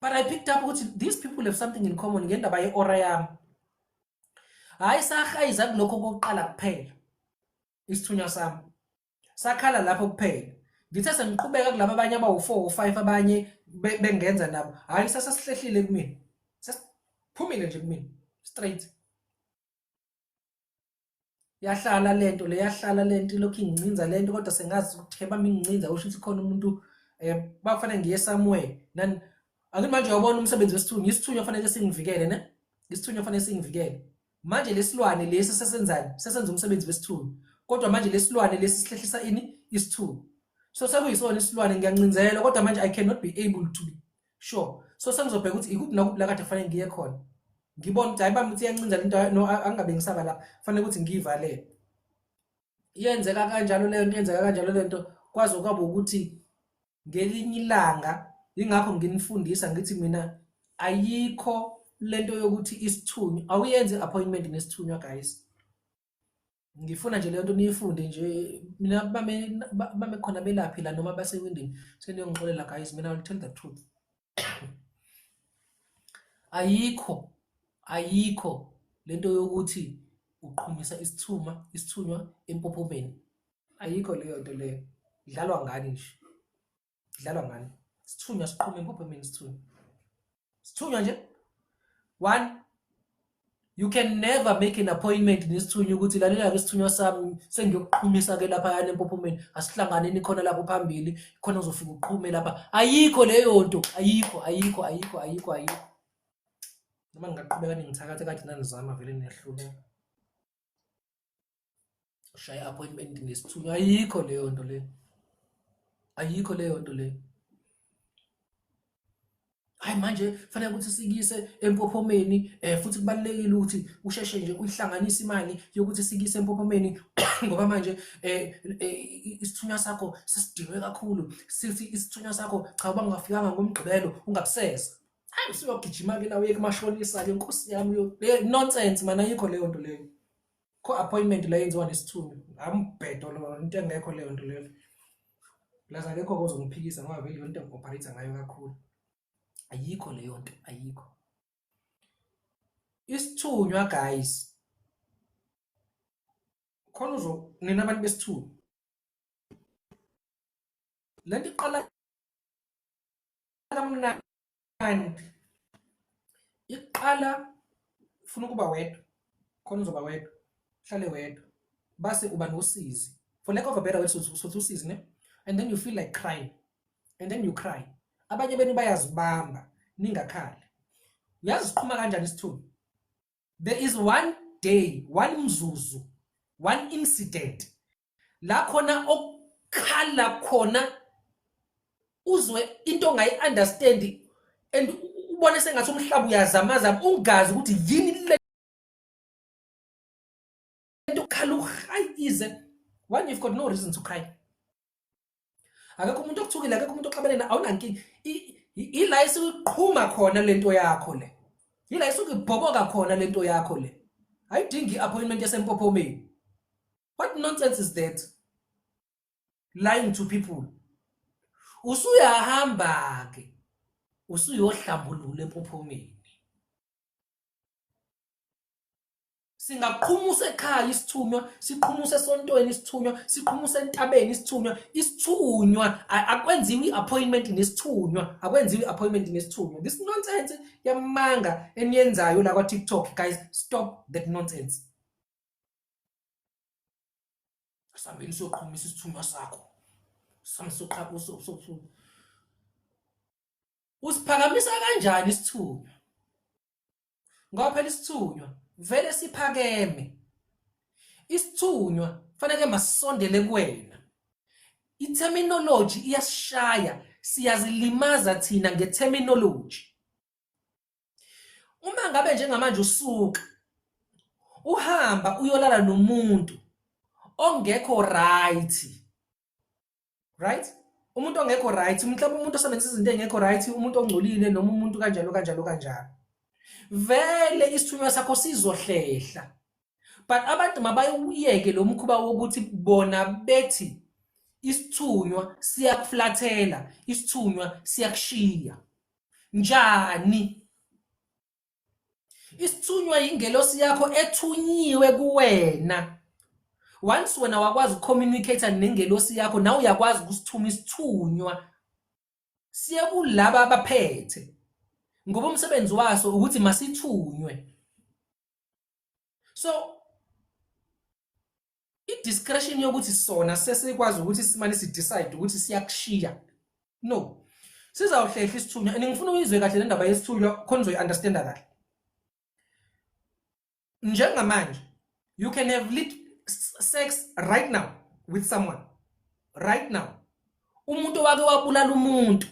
But I picked up ukuthi these people have something in common ngendaba ye-aura yami. Hhayi sahayiza kulokho kokuqala kuphela isithunywa sami. Sakhala lapho kuphela. Ngithe sengiqhubeka kulaba abanye abawu-4 or 5 abanye bengenza nabo. Hhayi sasesihlehlile kumina. Sesiphumile nje kumina straight. Yahlala lento le yahlala lento ilokhu ingincinza lento kodwa sengazi ukuthi bami ingincinza usho ukuthi khona umuntu bafanele ngiye somewhere nani angithi manje uyabona umsebenzi wesithunywa isithunywa fanele singivikele ne isithunywa fanele singivikele manje lesilwane lesi sesenzani sesenza umsebenzi wesithunywa kodwa manje lesilwane lesi sihlehlisa ini isithunywa so sekuyisona isilwane ngiyancinzela kodwa manje I cannot be able to be sure so sengizobheka ukuthi ikuphi nakuphi la kade fanele ngiye khona ngibona ukuthi hayi bami ukuthi iyancinza lento no angabe ngisaba lapha fanele ukuthi ngiyivalele yenzeka kanjalo leyo nto yenzeka kanjalo leyo nto kwaze kwaba ukuthi ngelinye ilanga ingakho nginifundisa ngithi mina ayikho lento yokuthi isithunywa awuyenzi appointment nesithunywa guys ngifuna nje leyo nto niyifunde nje mina bame khona belaphi la noma basewindini seniyongixolela guys mina I will tell the truth ayikho ayikho lento yokuthi uqhumisa isithunywa empophomeni ayikho leyo nto leyo idlalwa ngani nje idlalwa ngani isithunywa siqhuma empophomeni isithunywa nje one you can never make an appointment nesithunywa ukuthi lalela ke isithunywa sami sengiyokuqhumisa ke lapha yana empophomeni asihlanganeni khona lapho phambili khona uzofika uqhume lapha ayikho leyo nto ayikho ayikho ayikho ayikho ayikho noma ngingaqhubeka ningithakathe kade nanizama vele niyahluleka ushaya appointment nesithunywa ayikho leyo nto leyo ayikho leyo nto leyo hayi manje fanele ukuthi sikise empophomeni futhi kubalulekile ukuthi usheshe nje uyihlanganise imali yokuthi sikise empophomeni ngoba manje isithunywa sakho sesidinwe kakhulu sithi isithunywa sakho cha uba ungafikanga ngomgqibelo ungabuseza hayi usuyogijima ke la uye kumashonisa ke nkosi yami nonsense mana ayikho leyo nto leyo kho appointment la yenziwa nesithunywa ambhedo lo into engekho leyo nto leyo plus akekho kozongiphikisa ngoba vele into engi-operate ngayo kakhulu ayikho leyo nto ayikho isithunywa guys khona uzo nina abantu besithunywa lento iqala kamnandi iqala ufuna ukuba wedwa khona uzoba wedwa uhlale wedwa base uba nosizi for lack of a better word sothi usizi ne and then you feel like crying and then you cry abanye benu bayazibamba ningakhali uyazi siqhuma kanjani isithunywa there is one day one mzuzu one incident la khona okukhala khona uzwe into ongayi-understand and ubone sengathi umhlaba uyazamazama ungazi ukuthi yini le nto ukhala uhayize one you've got no reason to cry akekho umuntu okuthukile akekho umuntu oxabene na awunankinga ila isukuqhuma khona lento yakho le ila isukubhoboka khona lento yakho le ayidingi i-appointment yasempophomeni what nonsense is that lying to people usuyahamba ke usuyohlambulula empophomeni. Singaqhumusa ekhaya isithunywa, siqhumuse esontweni isithunywa, siqhumuse entabeni isithunywa. Isithunywa akwenziwa i-appointment nesithunywa, akwenziwa i-appointment nesithunywa. This nonsense yamanga eniyenzayo la kwa-TikTok, guys, stop that nonsense. Sihambeni siyoqhumisa isithunywa sakho. Sami soqha usiphakamisa kanjani isithunywa? Ngoba phela isithunywa vele siphakeme. Isithunywa fanele masisondele kuwena. I-terminology iyasishaya, siyazilimaza thina nge-terminology. Uma ngabe njengamanje usuka uhamba uyolala nomuntu ongekho right, right, umuntu ongekho right, mhlawumbe umuntu osebenzisa izinto engekho right, umuntu ongcolile noma umuntu kanjalo kanjalo kanjalo, vele isithunywa sakho sizohlehla. But abantu mabayuyeke lo mkhuba wokuthi bona bethi isithunywa siyakuflathela, isithunywa siyakushiya. Njani? Isithunywa yingelosi yakho ethunyiwe kuwena. Once wena wakwazi ukucommunicate nengelosi yakho, nawe uyakwazi ukusithuma isithunywa siye kulaba abaphethe, ngoba umsebenzi waso ukuthi masithunywe. So i-discretion yokuthi sona sesikwazi ukuthi simane si-decide ukuthi siyakushiya, no, sizawuhlehla isithunywa. And ngifuna uyizwe kahle le ndaba yesithunywa khona uzoyi-understanda kahle. Njengamanje you can have lit sex right now with someone right now, umuntu owake wabulala umuntu,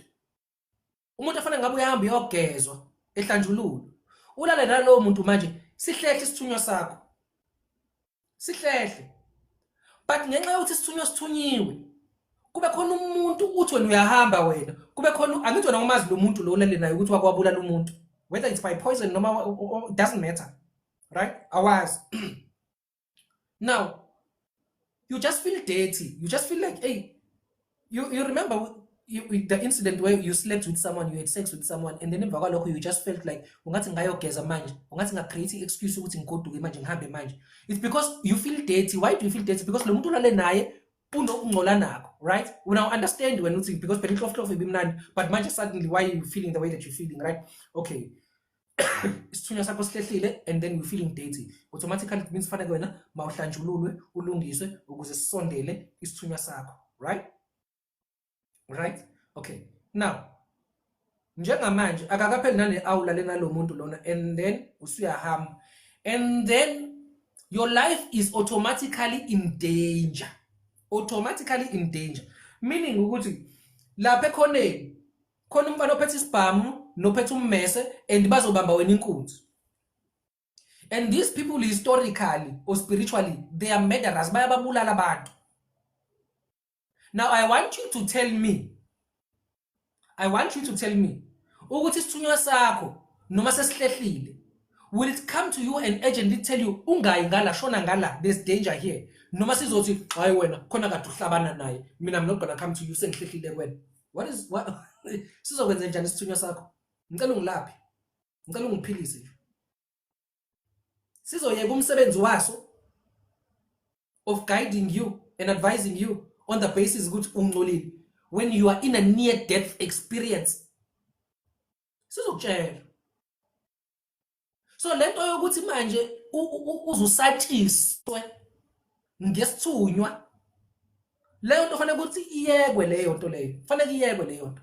umuntu afanele ngabe uyahamba uyogezwa ehlanjululwa, ulale nalowo muntu manje, sihlehle isithunywa sakho, sihlehle. But ngenxa yokuthi isithunywa sithunyiwe, kube khona umuntu uthi wena uyahamba wena, kube khona, angithi wena umazi lo muntu lo ulale naye ukuthi wakwabulala umuntu, whether it's by poison noma it doesn't matter, right? Awazi. Now you just feel dirty, you just feel like, hey, you remember the incident where you slept with someone, you had sex with someone, and then emva kwalokho you just felt like ungathi ngayogeza manje, ungathi nga-create i-excuse ukuthi ngigoduke manje, ngihambe manje. It's because you feel dirty. Why do you feel dirty? Because lo muntu ulale naye unokungcola nakho, right? Now understand when uthi because phela inhlofihlofu ibimnandi, but manje suddenly why you feeling the way that you're feeling, right? Okay, isithunywa sakho sihlehlile and then you feeling dirty. Automatically it means fanele wena mawuhlanjululwe, ulungiswe ukuze sisondele isithunywa sakho, right? Right, okay. Now njengamanje akakapheli nane awula lena lo muntu lona, and then usuyahamba, and then your life is automatically in danger, automatically in danger, meaning ukuthi lapha ekhoneni khona umfana ophethe isibhamu nophethe ummese and bazobamba wena inkunzi. And these people, historically or spiritually, they are murderers, bayababulala abantu. Now I want you to tell me, I want you to tell me ukuthi isithunywa sakho noma sesihlehlile, will it come to you and urgently tell you ungayi ngala, shona ngala, there's danger here, noma sizothi hayi wena khona kade uhlabana naye, mina I'm not gonna come to you, sengihlehlile kuwena? What is what sizokwenza njani isithunywa sakho? Ngicela ungilaphe, ngicela ungiphilise nje. Sizoyeka umsebenzi waso of guiding you and advising you on the basis ukuthi ungcolile when you are in a near death experience? Sizokutshela. So lento yokuthi manje uzusatshiswe ngesithunywa, leyo nto fanele ukuthi iyekwe, leyo nto leyo fanele iyekwe leyo nto.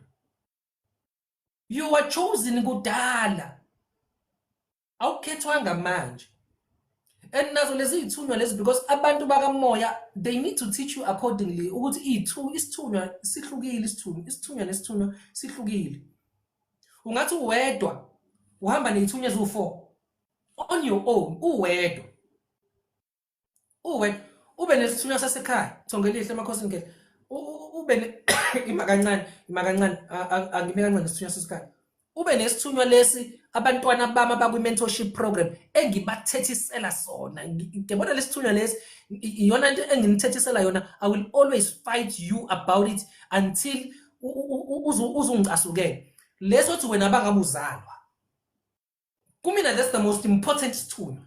You were chosen kudala, awukhethwanga manje. And nazo lezi iy'thunywa lezi, because abantu bakamoya, they need to teach you accordingly ukuthi isithunywa sihlukile, isithunywa, isithunywa nesithunywa sihlukile. Ungathi uwedwa uhamba ney'thunywa eziwu-four on your own, uwedwa, uwedwa, ube nesithunywa sasekhaya, Thongelihle emakhosini ke, ube ima kancane, ima kancane, angime kancane, nesithunywa sasekhaya, ube nesithunywa lesi abantwana bami abakwi-mentorship program engibathethisela sona. Ngiyabona lesithunywa lesi iyona into enginithethisela yona. I will always fight you about it until uzungicasukele. Leso thi wena bangabuzalwa kumina, that's the most important sithunywa.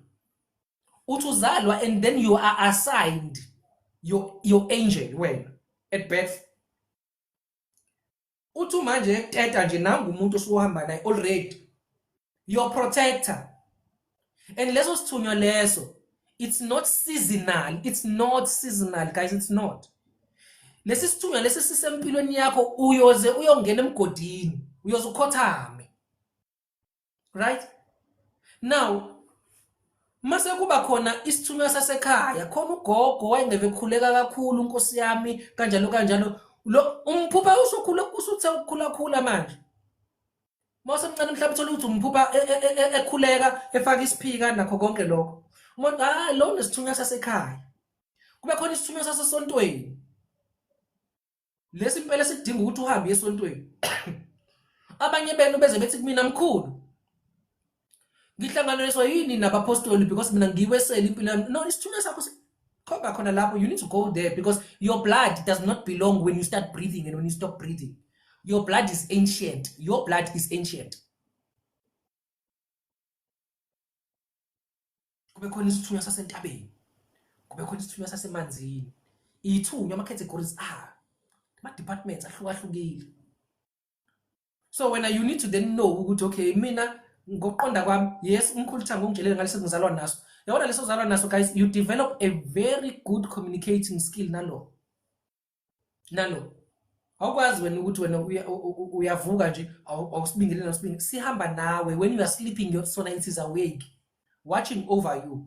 Uthi uzalwa and then you are assigned your angel wena at birth. Uthi manje ekuteta nje nangu umuntu osuhamba naye already, your protector. And leso sithunywa leso, it's not seasonal, it's not seasonal guys, it's not. Lesi sithunywa lesi sisempilweni yakho, uyoze uyongena emgodini, uyoze ukhothame, right? Now mase kuba khona isithunywa sasekhaya, khona ugogo wayengeve ekhuleka kakhulu, nkosi yami, kanjalo kanjalo. Lo umphupha usukhula, usuthe ukukhula khula manje. Mawusemncane mhlawumbe uthola ukuthi umphupha ekhuleka efaka isiphika nakho konke lokho. Umuntu ah lo nesithunywa sasekhaya. Kube khona isithunywa sasesontweni. Lesi impela sidinga ukuthi uhambe esontweni. Abanye benu beze bethi kumina, mkhulu, ngihlanganiswa yini nabapostoli because mina ngiwesele impilo yami. No, isithunywa sakho khomba khona lapho. You need to go there because your blood does not belong when you start breathing and when you stop breathing. Your blood is ancient, your blood is ancient. Kube khona isithunywa sasentabeni, kube khona isithunywa sasemanzini. Ithunywa ama-categories, ah, ama-departments ahlukahlukile. So wena you need to then know ukuthi okay, mina ngokuqonda kwami, yes, umkhulu Thango ungitshelele ngalesi ngizalwa naso. Yabona leso uzalwa naso guys, you develop a very good communicating skill nalo nalo. Awukwazi wena ukuthi wena uyavuka nje awusibingeleli, awusibingeleli. Sihamba nawe when you are sleeping, your sona it is awake, watching over you.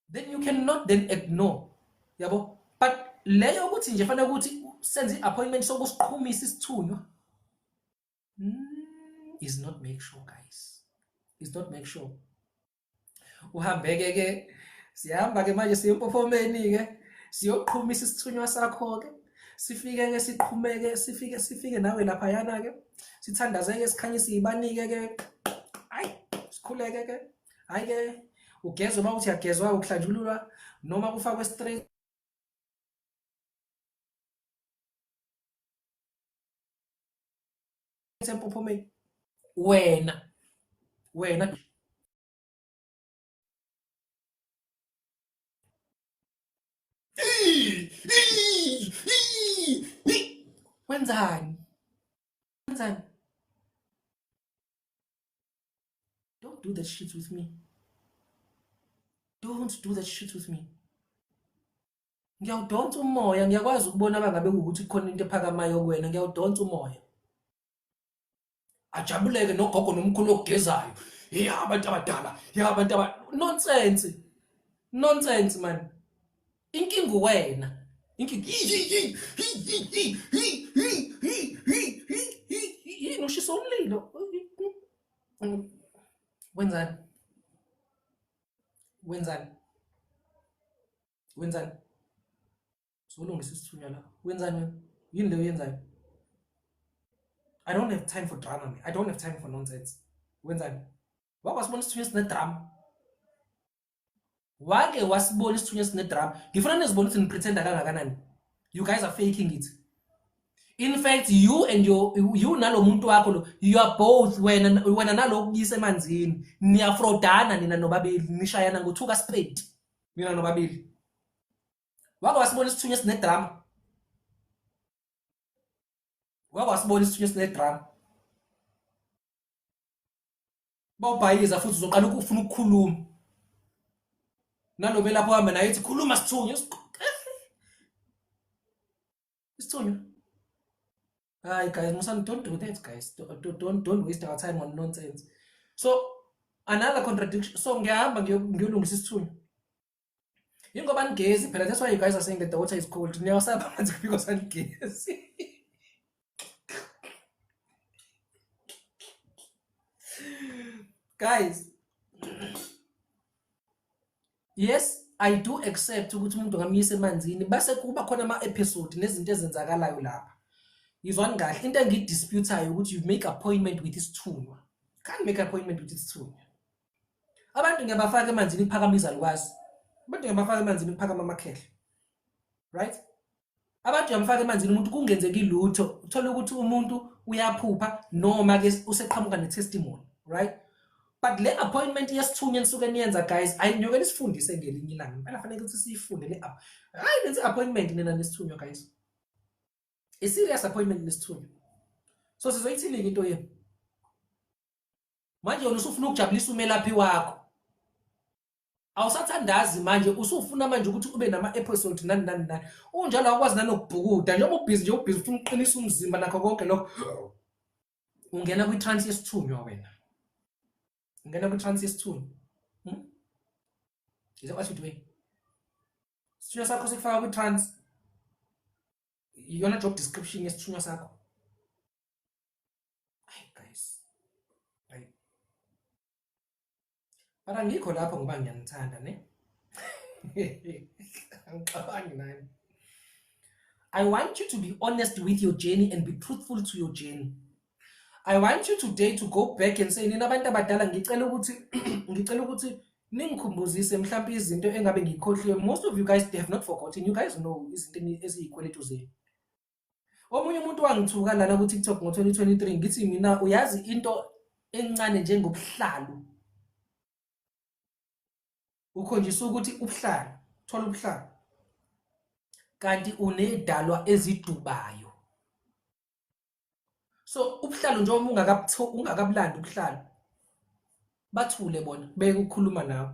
Then you cannot then ignore, yabo. But leyo ukuthi nje fanele ukuthi senze i-appointment sokusiqhumisa isithunywa is not make sure guys, is not make sure. Uhambeke ke, siyahamba ke manje, siye empophomeni ke, siyoqhumisa isithunywa sakho ke, sifike ke siqhumeke, sifike nawe laphayana ke, sithandaze ke, sikhanyise ibanike ke, hayi, sikhuleke ke, hayi ke, ugezwe uma uthi uyagezwa, ukuhlanjululwa noma kufakwe straight empophomeni. Wena wenzani? Wenzani? Don't do that shit with me, don't do that shit with me. Ngiyawudonsa umoya, ngiyakwazi ukubona bangabe kuwukuthi khona into ephakamayo kuwena. Ngiyawudonsa umoya. Ajabuleke nogogo nomkhulu okugezayo, ya abantu abadala, ya abantu aba nonsense, nonsense man. Inkinga wena, inkinga yini? Ushisa umlilo, wenzani? Wenzani? Wenzani? Solungisa isithunywa la. Wenzani wena? Yini leyo yenzayo? I don't have time for drama man. I don't have time for nonsense. Wenzani? Wake wasibona isithunywa esinedrama? Wake wasibona isithunywa esinedrama? Ngifuna nizibone ukuthi nipretenda kangakanani. You guys are faking it. In fact, you and your, you nalo muntu wakho lo, you are both, wena nalo okuyisa emanzini, niyafrodana nina nobabili, nishayana ngothuka spade nina nobabili. Wake wasibona isithunywa esinedrama? Wake wasibona isithunywa esinedrama? Bawubhayiza futhi uzoqala ukufuna ukukhuluma nalo melapho uhamba naye, ethi khuluma sithunywa, isithunywa. Hayi guys, musani, don't do that guys. Don't waste our time on nonsense. So another contradiction. So ngiyahamba ngiyolungisa isithunywa, yingoba anigezi phela. That's why you guys are saying that the water is cold. Niyawasaba amanzi because anigezi. Guys, yes, I do accept ukuthi umuntu ngamyisa emanzini, base kuba khona ama-episode nezinto ezenzakalayo lapha. Yizwani kahle into engiyidisputayo, ukuthi you make appointment with isithunywa. Can't make appointment with isithunywa. Abantu ngiyabafaka emanzini kuphakama izalukazi, abantu ngiyabafaka emanzini kuphakama amakhehla, right? Abantu uyamfaka emanzini umuntu kungenzeki lutho, uthola ukuthi umuntu uyaphupha noma ke useqhamuka ne-testimony, right? But le appointment yesithunywa enisuke niyenza guys, ayinyokela isifundise ngelinye ilanga. Impela fanele ukuthi siyifunde le app. Hayi, nenze appointment nina nesithunywa guys. A serious appointment nesithunywa. So sizoyithini into yenu? Manje wena usufuna ukujabulisa umelaphi wakho. Awusathandazi manje, usufuna manje ukuthi ube nama-episode nani nani nani. Unjalo awukwazi nanokubhukuda, njengoba ubhizi nje, ubhizi ufuna ukuqinisa umzimba nakho konke lokho. Ungena kwi-trance yesithunywa wena. Ungena kwi-trance yesithunywa. Is that what you doing? Isithunywa sakho sikufaka kwi-trance. Iyona job description yesithunywa sakho. Ay guys. Ay. But angikho lapho ngoba ngiyanithanda ne. Angixabani nani. I want you to be honest with your journey and be truthful to your journey. I want you today to go back and say, nina abantu abadala, ngicela ukuthi ningikhumbuzise mhlawumbe izinto engabe ngikhohliwe. Most of you guys, they have not forgotten. You guys know izinto eziyikweletu zenu. Omunye umuntu wangithuka lana ku-TikTok ngo-2023, ngithi mina uyazi into encane njengobuhlalu, ukhonjiswa ukuthi ubuhlalu, thola ubuhlalu, kanti unedalwa ezidubayo. So ubuhlalu njengoba ungakabulandi ubuhlalu, bathule bona beke ukukhuluma nawe.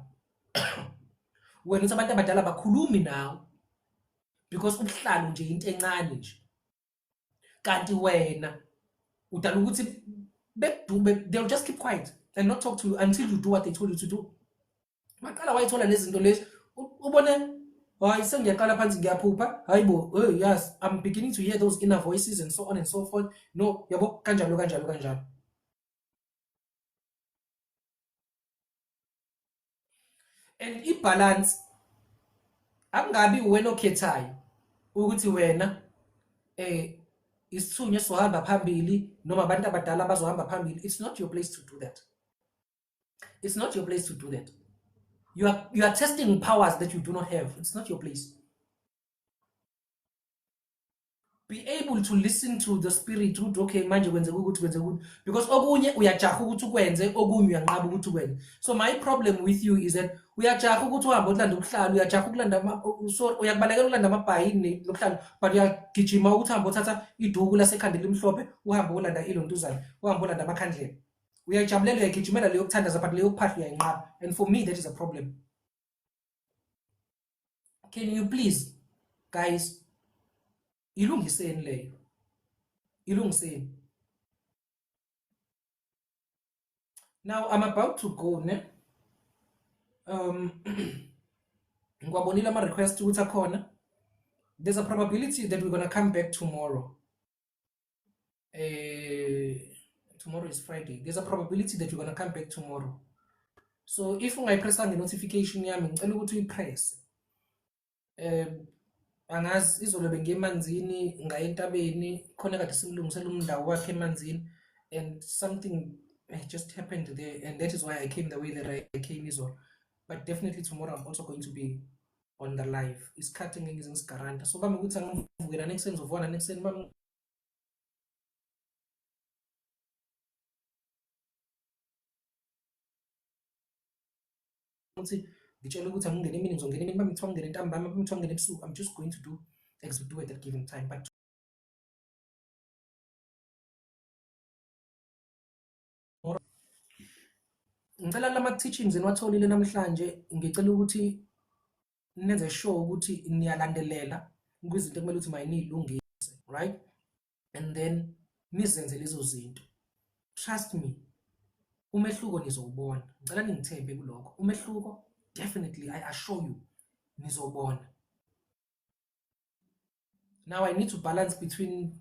Wena uthi abantu abadala bakhulumi nawe because ubuhlalu nje into encane nje, kanti wena udala ukuthi bekudube. They'll just keep quiet and not talk to you until you do what they told you to do. Maqala wayithola lezi zinto lezi, ubone hayi, sengiyaqala phansi ngiyaphupha, hayi bo, oh yes, I'm beginning to hear those inner voices and so on and so forth. No, yabo, kanjalo kanjalo kanjalo. And i-balance akungabi wena okhethayo ukuthi wena isithunywa esizohamba phambili noma abantu abadala bazohamba phambili. It's not your place to do that. It's not your place to do that. You are testing powers that you do not have. It's not your place. Be able to listen to the spirit ukuthi okay, manje kwenzeka ukuthi, kwenzeka ukuthi, because okunye uyajaha ukuthi ukwenze, okunye uyanqaba ukuthi ukwenze. So my problem with you is that uyajaha ukuthi uhambe ukulanda ubuhlalu, uyajaha ukulanda, so uyakubalekela ukulanda amabhayi nobuhlalu, but uyagijima ukuthi uhambe uthatha iduku lasekhanda elimhlophe, uhambe ulanda ilontuzane, uhambe ulanda amakhandlela. Uyayijabulela, uyayigijimela leyo kuthandaza, but leyo kuphahla uyayinqaba, and for me that is a problem. Can you please guys, ilungiseni leyo, ilungiseni. Now I'm about to go ne. Ngiwabonile ama request ukuthi akhona. There's a probability that we're going to come back tomorrow. Tomorrow is Friday. There's a probability that we're going to come back tomorrow. So if ungayipressanga i-notification yami, ngicela ukuthi uyipresse. Angazi, izolo bengiye emanzini, ngaye entabeni khona kade simlungisela umndawo wakhe emanzini, and something just happened there, and that is why I came the way that I came izolo. But definitely tomorrow I'm also going to be on the live. Isikhathi ngeke ngize ngisigaranta, so bami ukuthi angivuke nani ekuseni, ngizovuka nani ekuseni bami ukuthi ngitshela ukuthi angingene emini, ngizongena emini. Bami kuthiwa ngingene ntambama, bami kuthiwa ngingene ebusuku, I'm just going to do as we do at that given time. But tomorrow ngicela lama teachings eniwatholile namhlanje, ngicela ukuthi nenze sure ukuthi niyalandelela kwizinto ekumele ukuthi mayiniyilungise, right? And then nizenze lezo zinto. Trust me, umehluko nizowubona. Ngicela ningithembe kulokho. Umehluko, definitely, I assure you, nizobona. Now I need to balance between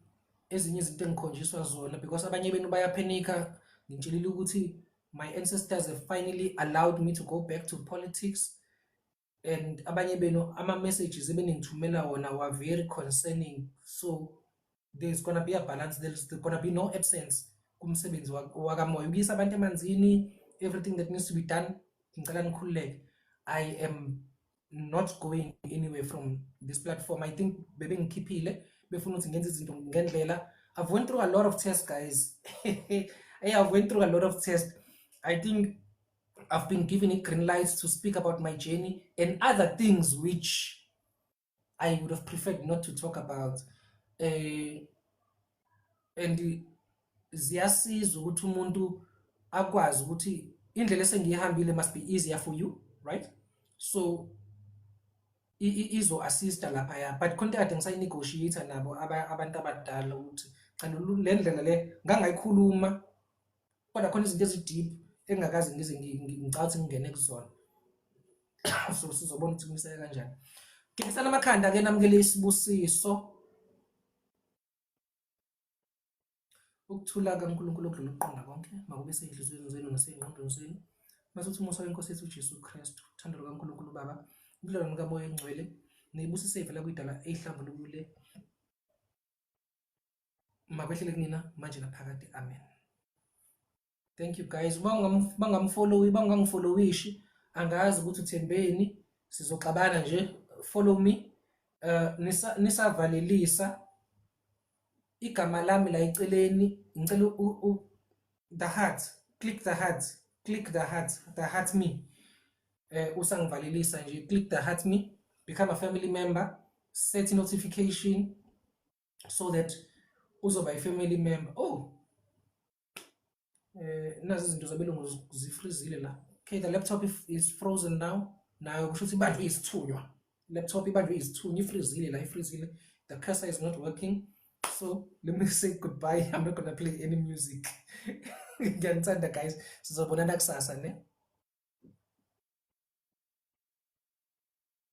ezinye izinto engikhonjiswa zona because abanye benu bayaphenika. Ngitshelile ukuthi my ancestors have finally allowed me to go back to politics, and abanye benu ama-messages ebeningithumela wona were very concerning. So there's gonna be a balance. There's gonna be no absence kumsebenzi wakamoya, ukuyisa abantu emanzini, everything that needs to be done. Ngicela nikhululeke. I am not going anywhere from this platform. I think bebengikhiphile befuna ukuthi ngenze izinto ngendlela. I've went through a lot of tests, guys. Hey, I've went through a lot of tests. I think I've been given a green light to speak about my journey and other things which I would have preferred not to talk about. And ziyasiza ukuthi umuntu akwazi ukuthi indlela esengiyihambile must be easier for you, right? So izo-assista laphaya, but khona kade ngisayi-negotiate nabo abantu abadala ukuthi cha, le ndlela le ngangayikhuluma, kodwa khona izinto ezi-deep engingakaze ngize ngicabanga ukuthi ngingene kuzona. So sizobona ukuthi kumiseke kanjani. Gebisana amakhanda-ke, namukele isibusiso. Ukuthula kaNkulunkulu okudlula ukuqonda konke makube sey'nhliziyweni zenu nasey'ngqondweni zenu. Mase uthi umusa wenkosi yethu uJesu Kristu, uthando lukaNkulunkulu uBaba, ubudlelwano bukaMoya oNgcwele, ney'busiso ey'vela kwidala ey'hlambulukile makwehlele kunina manje naphakade. Amen. Thank you guys. Bangamfollowi, bangangifollowishi, angazi ukuthi uthembeni, sizoxabana nje. Follow me. Nisavalelisa igama lami la eceleni, ngicela the heart, click the heart, click the heart, the heart me. Usangivalelisa nje, click the heart me, become a family member, set notification so that uzoba i-family member. Oh, nazi izinto zabelungu zifrizile la. Okay, the laptop is frozen now. Nayo kusho ukuthi ibanjwe isithunywa. Laptop ibanjwe isithunywa, ifrizile la, ifrizile. The cursor is not working. So let me say goodbye. I'm not gonna play any music. Ngiyanithanda guys. Sizobonana kusasa ne.